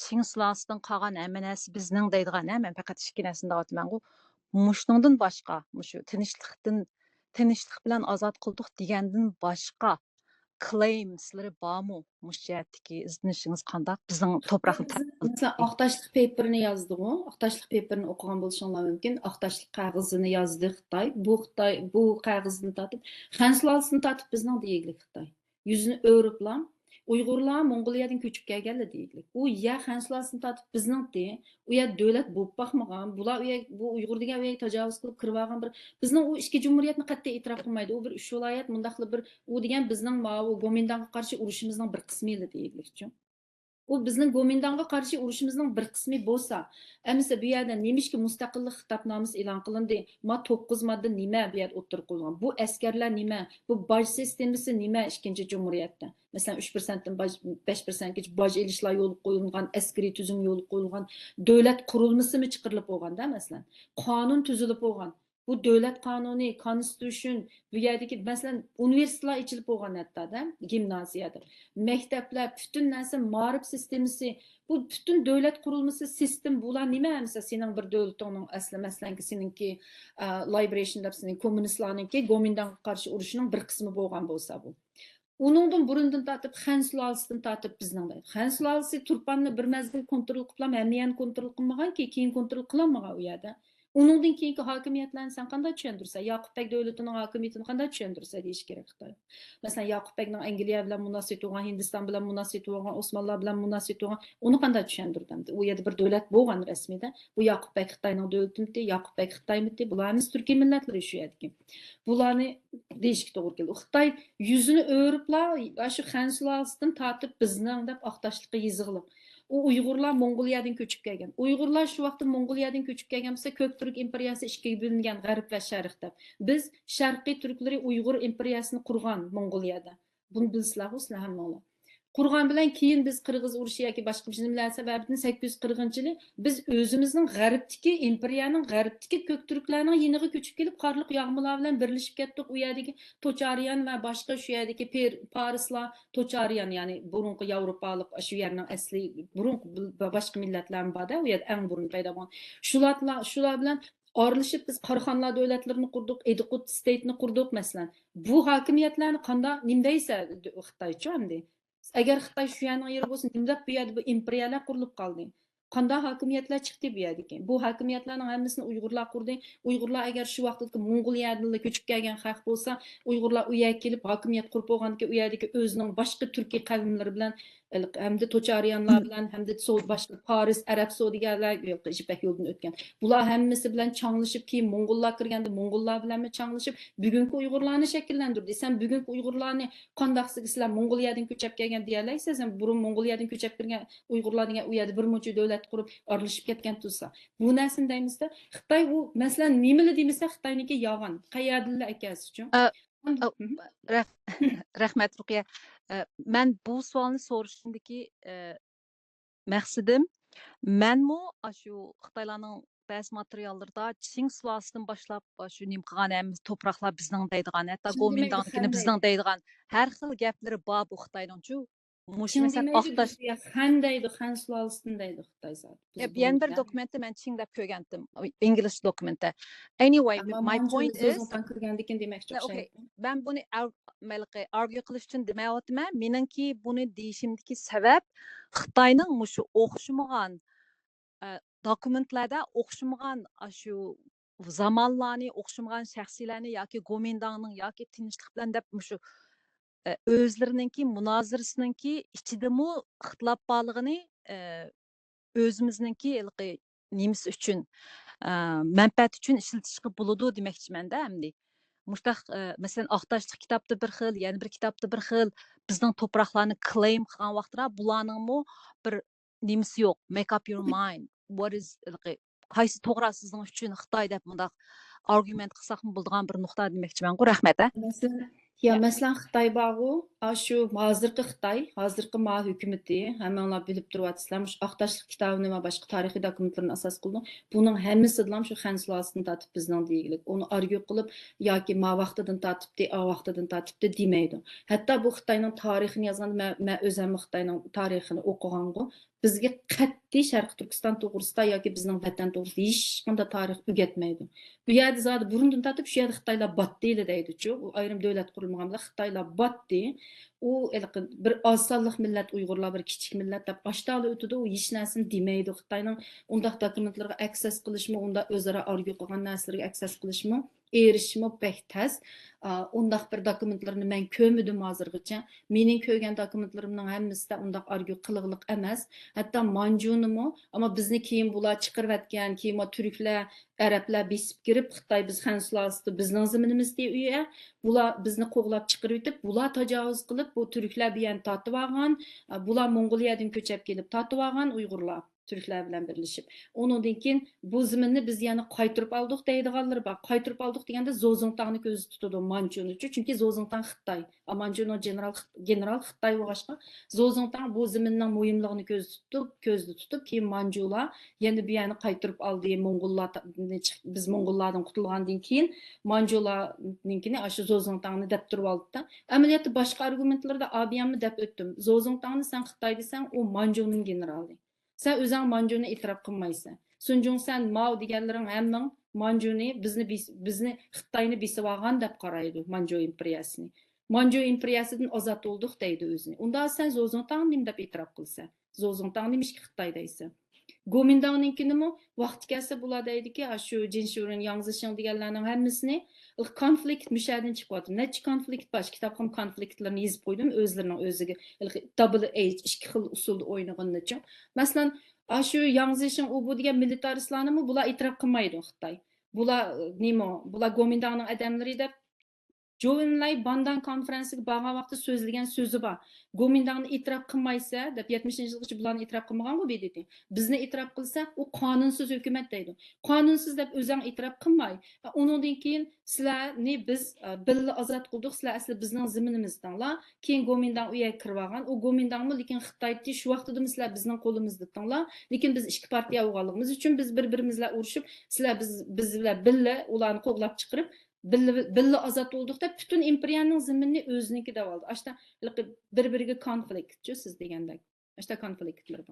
چىڭ سۇلالىسىدىن قالغان ھەممە نەرسە بىزنىڭ دەيدىغان، ھە، مەن پەقەت ئىككى نەرسىنى دەۋاتىمەنغۇ. مۇشۇنىڭدىن باشقا، مۇشۇ تىنچلىقتىن، تىنچلىق بىلەن ئازاد قىلدۇق دېگەندىن باشقا كلېيملىرى بارمۇ؟ مۇشۇ جەھەتتىكى ئىزدىنىشىڭىز قانداق؟ بىزنىڭ توپراقنى تەرەت قىلىش. مەسىلەن، ئاق تاشلىق پېپىرىنى يازدىغۇ. ئاق تاشلىق پېپىرىنى ئوقۇغان بولۇشۇڭلار مۇمكىن. ئاق تاشلىق قەغىزىنى يازدى خىتاي. بۇ خىتاي، بۇ قەغىزدىن تارتىپ، خەن سۇلالىسىدىن تارتىپ بىزنىڭ دېگىلىك خىتاي. يۈزىنى ئۆرۈپلا، ئۇيغۇرلار موڭغۇلىيەدىن كۆچۈپ كەلگەنلەر دېگىلىك. ئۇ يەر خەن سۇلالىسىدىن تارتىپ بىزنىڭتى. ئۇ يەر دۆلەت بولۇپ باقمىغان. بۇلار ئۇ يەر، بۇ ئۇيغۇر دېگەن ئۇ يەرگە تاجاۋۇز قىلىپ كىرىۋالغان بىر، بىزنىڭ ئۇ ئىككى جۇمھۇرىيەتنى قەتئىي ئېتىراپ قىلمايدۇ. ئۇ بىر ئۈچ ۋىلايەت، مۇنداقلا بىر، ئۇ دېگەن بىزنىڭ ماۋۇ گومىنداڭغا قارشى ئۇرۇشىمىزنىڭ بىر قىسمى دېگىلىكچۇ. ئۇ بىزنىڭ گومىنداڭغا قارشى ئۇرۇشىمىزنىڭ بىر قىسمى بولسا، ئەمىسە بۇ يەردە نېمىشقا مۇستەقىللىق خىتابنامىسى ئېلان قىلىندى؟ ما توققۇز ماددا نېمە بۇ يەردە ئوتتۇرىغا قويۇلغان؟ بۇ ئەسكەرلەر نېمە؟ بۇ باج سىستېمىسى نېمە ئىككىنچى جۇمھۇرىيەتتە؟ مەسىلەن، ئۈچ پىرسەنتتىن باج، بەش پىرسەنتكىچە باج ئېلىشلار يولغا قويۇلغان، ئەسكىرىي تۈزۈم يولغا قويۇلغان، دۆلەت قۇرۇلمىسىمۇ چىقىرىلىپ بولغاندا، مەسىلەن، قانۇن تۈزۈلۈپ بولغان. بۇ دۆلەت قانۇنى، كونستىتۇشن، بۇ يەردىكى، مەسىلەن، ئۇنىۋېرسىتېتلار ئېچىلىپ بولغان ھەتتا-دە، گىمنازىيەدە. مەكتەپلەر، پۈتۈن نەرسە، مائارىپ سىستېمىسى، بۇ پۈتۈن دۆلەت قۇرۇلمىسى، سىستېم، بۇلار نېمە ئەمىسە سېنىڭ بىر دۆلىتىڭنىڭ ئەسلى، مەسىلەنكى، سېنىڭكى، ئا، لىبېرېيشن دەپ سېنىڭ كوممۇنىستلارنىڭكى گومىنداڭغا قارشى ئۇرۇشىنىڭ بىر قىسمى بولغان بولسا بۇ. ئۇنىڭدىن بۇرۇندىن تارتىپ خەن سۇلالىسىدىن تارتىپ بىزنىڭ دەيدۇ. خەن سۇلالىسى تۇرپاننى بىر مەزگىل كونترول قىلىپلا ھەممە يەرنى كونترول قىلمىغانكى، كېيىن كونترول قىلالمىغان ئۇ يەردە. ئۇنىڭدىن كېيىنكى ھاكىمىيەتلەرنى سەن قانداق چۈشەندۈرىسەن؟ ياقۇپ بەگ دۆلىتىنىڭ ھاكىمىيىتىنى قانداق چۈشەندۈرىسەن دېيىش كېرەك خىتاي. مەسىلەن، ياقۇپ بەگنىڭ ئەنگلىيە بىلەن مۇناسىۋىتى بولغان، ھىندىستان بىلەن مۇناسىۋىتى بولغان، ئوسمانلار بىلەن مۇناسىۋىتى بولغان، ئۇنى قانداق چۈشەندۈردى؟ ئۇ يەردە بىر دۆلەت بولغان رەسمىيدە. بۇ ياقۇپ بەگ خىتاينىڭ دۆلىتىمىتى، ياقۇپ بەگ خىتايمىتى؟ بۇلار ھەممىسى تۈركىي مىللەتلىرى شۇ يەردىكى. بۇلارنى دېيىشكە توغرا كېلىدۇ. خىتاي يۈزىنى ئۆرۈپلا، شۇ خەن سۇلالىسىدىن تارتىپ بىزنىڭ دەپ ئاق تاشلىققا يېزىقلىق. ئۇ ئۇيغۇرلار موڭغۇلىيەدىن كۆچۈپ كەلگەن. ئۇيغۇرلار شۇ ۋاقىتتا موڭغۇلىيەدىن كۆچۈپ كەلگەن بولسا، كۆك تۈرك ئىمپېرىيەسى ئىككىگە بۆلۈنگەن، غەرب ۋە شەرق دەپ. بىز شەرقىي تۈركلىرى ئۇيغۇر ئىمپېرىيەسىنى قۇرغان موڭغۇلىيەدە. بۇنى بىلىسىلەرغۇ سىلەر ھەممىڭلار. قۇرغان بىلەن كېيىن بىز قىرغىز ئۇرۇشى ياكى باشقا بىر نېمىلەر سەۋەبىدىن سەككىز يۈز قىرىقىنچى يىلى بىز ئۆزىمىزنىڭ غەربتىكى ئىمپېرىيەنىڭ غەربتىكى كۆك تۈركلەرنىڭ يېنىغا كۆچۈپ كېلىپ، قارلۇق ياغمىلار بىلەن بىرلىشىپ كەتتۇق. ئۇ يەردىكى توچارىيان ۋە باشقا شۇ يەردىكى پېر-، پارسلار، توچارىيان، يەنى بۇرۇنقى ياۋروپالىق، شۇ يەرنىڭ ئەسلى بۇرۇنقى بىل-، باشقا مىللەتلەرمۇ بار-دە، ئۇ يەردە ئەڭ بۇرۇن پەيدا بولغان. شۇلار، شۇلار بىلەن ئارىلىشىپ بىز قاراخانلار دۆلەتلىرىنى قۇردۇق، ئىدىقۇت ستېيتنى قۇردۇق، مەسىلەن. بۇ ھاكىمىيەتلەرنى قانداق، نېمە دەيسە، خىتايچۇ ئەمدى؟ ئەگەر خىتاي شۇ يەرنىڭ يېرى بولسا، نېمە دەپ بۇ يەردە بۇ ئىمپېرىيەلەر قۇرۇلۇپ قالدى؟ قانداق ھاكىمىيەتلەر چىقتى بۇ يەردىكى؟ بۇ ھاكىمىيەتلەرنىڭ ھەممىسىنى ئۇيغۇرلار قۇردى. ئۇيغۇرلار ئەگەر شۇ ۋاقىتتىكى موڭغۇلىيەدىنلا كۆچۈپ كەلگەن خەق بولسا، ئۇيغۇرلار ئۇ يەرگە كېلىپ ھاكىمىيەت قۇرۇپ بولغاندىكىن، ئۇ يەردىكى ئۆزىنىڭ باشقا تۈركىي قەۋملىرى بىلەن، ھەمدە توچارىيانلار بىلەن، ھەمدە سو-، باشقا پارس، ئەرەب سودىگەرلەر يىپەك يولىدىن ئۆتكەن. بۇلار ھەممىسى بىلەن چاڭلىشىپ، كېيىن موڭغۇللار كىرگەندە موڭغۇللار بىلەنمۇ چاڭلىشىپ، بۈگۈنكى ئۇيغۇرلارنى شەكىللەندۈردى. سەن بۈگۈنكى ئۇيغۇرلارنى قانداقسىگە سىلەر موڭغۇلىيەدىن كۆچۈپ كەلگەن دېيەلەيسىز؟ سەن بۇرۇن موڭغۇلىيەدىن كۆچۈپ كىرگەن ئۇيغۇرلار دېگەن ئۇ يەردە بىر مۇنچە دۆلەت قۇرۇپ ئارىلىشىپ كەتكەن تۇرسا. بۇ نەرسىنى دەيمىزدە، خىتاي ئۇ، مەسىلەن، نېمىلا دېمىسە، خىتاينىڭكى يالغان. قەيەردىنلا ئەكەلسىچۇ؟ ئە، ئە، رەھ-، رەھمەت، رۇقىيە. ئە، مەن بۇ سوئالنى سورىشىمدىكى، ئە، مەقسىتىم، مەنمۇ ئاشۇ خىتايلارنىڭ بەزى ماتېرىياللىرىدا چىڭ سۇلالىسىدىن باشلاپ، ئاشۇ نېمە قىلغان، ھەممە توپراقلار بىزنىڭ دەيدىغان، ھەتتا چىڭ دېمەيدۇ، گومىنداڭنىڭكىنى خەن بىزنىڭ دەيدۇ. دەيدىغان ھەر خىل گەپلىرى بار بۇ خىتاينىڭچۇ. مۇشۇ چىڭ مەسىلەن دېمەيدۇ، ئاقتاش. خەن دەيدۇ، خەن سۇلالىسىدىن دەيدۇ خىتاي زادى. بىز يەپ-، يەنە بىر بۇنى دوكۇمېنتتا مەن چىڭ دەپ كۆرگەنتىم. ئىنگلىش دوكۇمېنتتا. Anyway, ئەمما my مانچۇنى point is، زوزۇڭتاڭ كىرگەندىكىن دېمەكچى نە، ئوخشايدۇ. ئوكەي. مەن بۇنى ئار-، مەلقى ئارگيۇ قىلىش ئۈچۈن دېمەيۋاتىمەن. مېنىڭكى بۇنى دېيىشىمدىكى سەۋەب خىتاينىڭ مۇشۇ ئوخشىمىغان، ئە، دوكۇمېنتلاردا ئوخشىمىغان ئاشۇ زامانلارنى، ئوخشىمىغان شەخسلەرنى ياكى گومىنداڭنىڭ ياكى تىنچلىق بىلەن دەپ مۇشۇ، ئە، ئۆزلىرىنىڭكى مۇنازىرىسىنىڭكى ئىچىدىمۇ ئىختىلاپ بارلىقىنى، ئە، ئۆزىمىزنىڭكى ھېلىقى نېمىسى ئۈچۈن، ئە، مەنپەئەت ئۈچۈن ئىشلىتىشكە بولىدۇ دېمەكچىمەن-دە ئەمدى. مۇشتاق، ئە، مەسىلەن، ئاق تاشلىق كىتابتا بىر خىل، يەنە بىر كىتابتا بىر خىل، بىزنىڭ توپراقلارنى كلېيم قىلغان ۋاقتىدا بۇلارنىڭمۇ بىر نېمىسى يوق، make up your mind، what is، ھېلىقى، قايسى توغرا سىزنىڭ ئۈچۈن خىتاي دەپ مۇنداق ئارگۇمېنت قىلساقمۇ بولىدىغان بىر نۇقتا دېمەكچىمەنغۇ، رەھمەت، ھە؟ مەسىلەن، يا، يا. مەسىلەن، خىتاي بارغۇ، ئاشۇ ھازىرقى خىتاي، ھازىرقى ما ھۆكۈمىتى، ھەممىڭلار بىلىپ تۇرۇۋاتىسىلەر، مۇشۇ ئاق تاشلىق كىتابىنى ۋە باشقا تارىخىي دوكۇمېنتلىرىنى ئاساس قىلىدۇ. بۇنىڭ ھەممىسىدىلا شۇ خەن سۇلالىسىدىن تارتىپ بىزنىڭ دېگۈلۈك. ئۇنى ئارگيۇ قىلىپ، ياكى ما ۋاقتىدىن تارتىپتى، ئا ۋاقتىدىن تارتىپتى دېمەيدۇ. ھەتتا بۇ خىتاينىڭ تارىخىنى يازغاندا، مەن، مەن ئۆزەممۇ خىتاينىڭ تارىخىنى ئوقۇغانغۇ. بىزگە قەتئىي شەرقىي تۈركىستان توغرىسىدا ياكى بىزنىڭ ۋەتەن توغرىسىدا ھېچقانداق تارىخ ئۆگەتمەيدۇ. ئۇ يەردە زادى بۇرۇندىن تارتىپ شۇ يەردە خىتايلار باتتىلا دەيدۇچۇ. ئۇ ئايرىم دۆلەت قۇرۇلمىغان بىلەن خىتايلار باتتى. ئۇ ھېلىقى بىر ئاز سانلىق مىللەت ئۇيغۇرلار، بىر كىچىك مىللەت دەپ ئاشتالا ئۆتىدۇ. ئۇ ھېچ نەرسىنى دېمەيدۇ. خىتاينىڭ ئۇنداق دوكۇمېنتلىرىغا ئەكسەس قىلىشمۇ، ئۇنداق ئۆزئارا ئارگيۇ قىلغان نەرسىلىرىگە ئەكسەس قىلىشمۇ، ئېرىشىشمۇ بەك تەس. ئا، ئۇنداق بىر دوكۇمېنتلىرىنى مەن كۆرمىدىم ھازىرغىچە. مېنىڭ كۆرگەن دوكۇمېنتلىرىمنىڭ ھەممىسىدە ئۇنداق ئارگيۇ قىلغۇلۇق ئەمەس. ھەتتا مانجۇنىمۇ، ئەمما بىزنى كېيىن بۇلار چىقىرىۋەتكەن، كېيىن بۇ تۈركلەر، ئەرەبلەر بېسىپ كىرىپ، خىتاي بىز خەن سۇلالىسىدە بىزنىڭ زېمىنىمىزدە ئۇ يەر. بۇلار بىزنى قوغلاپ چىقىرىۋېتىپ، بۇلار تاجاۋۇز قىلىپ، بۇ تۈركلەر بۇ يەرنى تارتىۋالغان، بۇلار موڭغۇلىيەدىن كۆچۈپ كېلىپ تارتىۋالغان ئۇيغۇرلار. تۈركلەر بىلەن بىرلىشىپ. ئۇنىڭدىن كېيىن بۇ زېمىننى بىز يەنە قايتۇرۇپ ئالدۇق دەيدىغانلىرى بار. قايتۇرۇپ ئالدۇق دېگەندە زوزۇڭتاڭنى كۆزدە تۇتىدۇ، مانچۇنىچۇ. چۈنكى زوزۇڭتاڭ خىتاي. مانچۇنىڭ گېنېرال، گېنېرال خىتاي بولغاچقا، زوزۇڭتاڭ بۇ زېمىننىڭ مۇھىملىقىنى كۆزدە تۇتۇپ، كۆزدە تۇتۇپ، كېيىن مانچۇلار يەنە بۇ يەرنى قايتۇرۇپ ئالدى، موڭغۇللار تا-، نى چىق-، بىز موڭغۇللاردىن قۇتۇلغاندىن كېيىن مانچۇلارنىڭكىنى، ئاشۇ زوزۇڭتاڭنى دەپ تۇرۇۋالدى-دا. ئەمەلىيەتتە باشقا ئارگۇمېنتلىرىدا ئابىيەنمۇ دەپ ئۆتتۈم. زوزۇڭتاڭنى سەن خىتاي دېسەڭ، ئۇ مانچۇنىڭ گېنېرالى. سەن ئۆزۈڭ مانجۇنى ئېتىراپ قىلمايسەن. سۇن جۇڭسەن، ماۋ دېگەنلىرىڭ ھەممىڭ مانجۇنى بىزنى بېس-، بىزنى خىتاينى بېسىۋالغان دەپ قارايدۇ، مانجۇ ئىمپېرىيەسىنى. مانجۇ ئىمپېرىيەسىدىن ئازاد بولدۇق دەيدۇ ئۆزىنى. ئۇندا سەن زوزۇڭتاڭنى نېمە دەپ ئېتىراپ قىلىسەن؟ زوزۇڭتاڭ نېمىشقا خىتاي دەيسەن؟ گومىنداڭنىڭكىنىمۇ ۋاقتى كەلسە بۇلار دەيدىكى، ئاشۇ جىن شۇرېن، ياڭ زىشىڭ دېگەنلەرنىڭ ھەممىسىنى كونفلىكت مۇشەدىن چىقىۋاتىدۇ. نەچچە كونفلىكت بار، كىتابقىمۇ كونفلىكتلىرىنى يېزىپ قويدۇم، ئۆزلىرىنىڭ ئۆزىگە ھېلىقى دابل ئېج، ئىككى خىل ئۇسۇلدا ئوينىغىنىچۇ. مەسىلەن، ئاشۇ ياڭ زىشىڭ ئۇ بۇ دېگەن مىلىتارىستلارنىمۇ بۇلار ئېتىراپ قىلمايدۇ خىتاي. بۇلار نېمە، بۇلار گومىنداڭنىڭ ئادەملىرى دەپ جوۋېنلاي بانداڭ كونفېرېنسىغا بارغان ۋاقتىدا سۆزلىگەن سۆزى بار. گومىنداڭنى ئېتىراپ قىلمايسە دەپ، يەتمىشىنچى يىلغىچە بۇلارنى ئېتىراپ قىلمىغانغۇ بې دې تې. بىزنى ئېتىراپ قىلسا، ئۇ قانۇنسىز ھۆكۈمەت دەيدۇ. قانۇنسىز دەپ ئۆزەڭ ئېتىراپ قىلماي، ئۇنىڭدىن كېيىن سىلەرنى بىز، ئە، بىللە ئازاد قىلدۇق، سىلەر ئەسلى بىزنىڭ زېمىنىمىزدىڭلار. كېيىن گومىنداڭ ئۇ يەرگە كىرىۋالغان. ئۇ گومىنداڭمۇ لېكىن خىتايدىكى شۇ ۋاقتىدىمۇ سىلەر بىزنىڭ قولىمىزدىتىڭلار. لېكىن بىز ئىككى پارتىيە بولغانلىقىمىز ئۈچۈن بىز بىر-بىرىمىز بىلەن ئۇرۇشۇپ، سىلەر بىز، بىز بىلەن بىللە ئۇلارنى قوغلاپ چىقىرىپ، بىللە، بىللە ئازاد بولدۇق دەپ، پۈتۈن ئىمپېرىيەنىڭ زېمىنىنى ئۆزىنىڭكى دەۋالدى. ئاشتا بىر-بىرىگە كونفلىكتچۇ سىز دېگەندەك. ئاشتا كونفلىكتلار بار.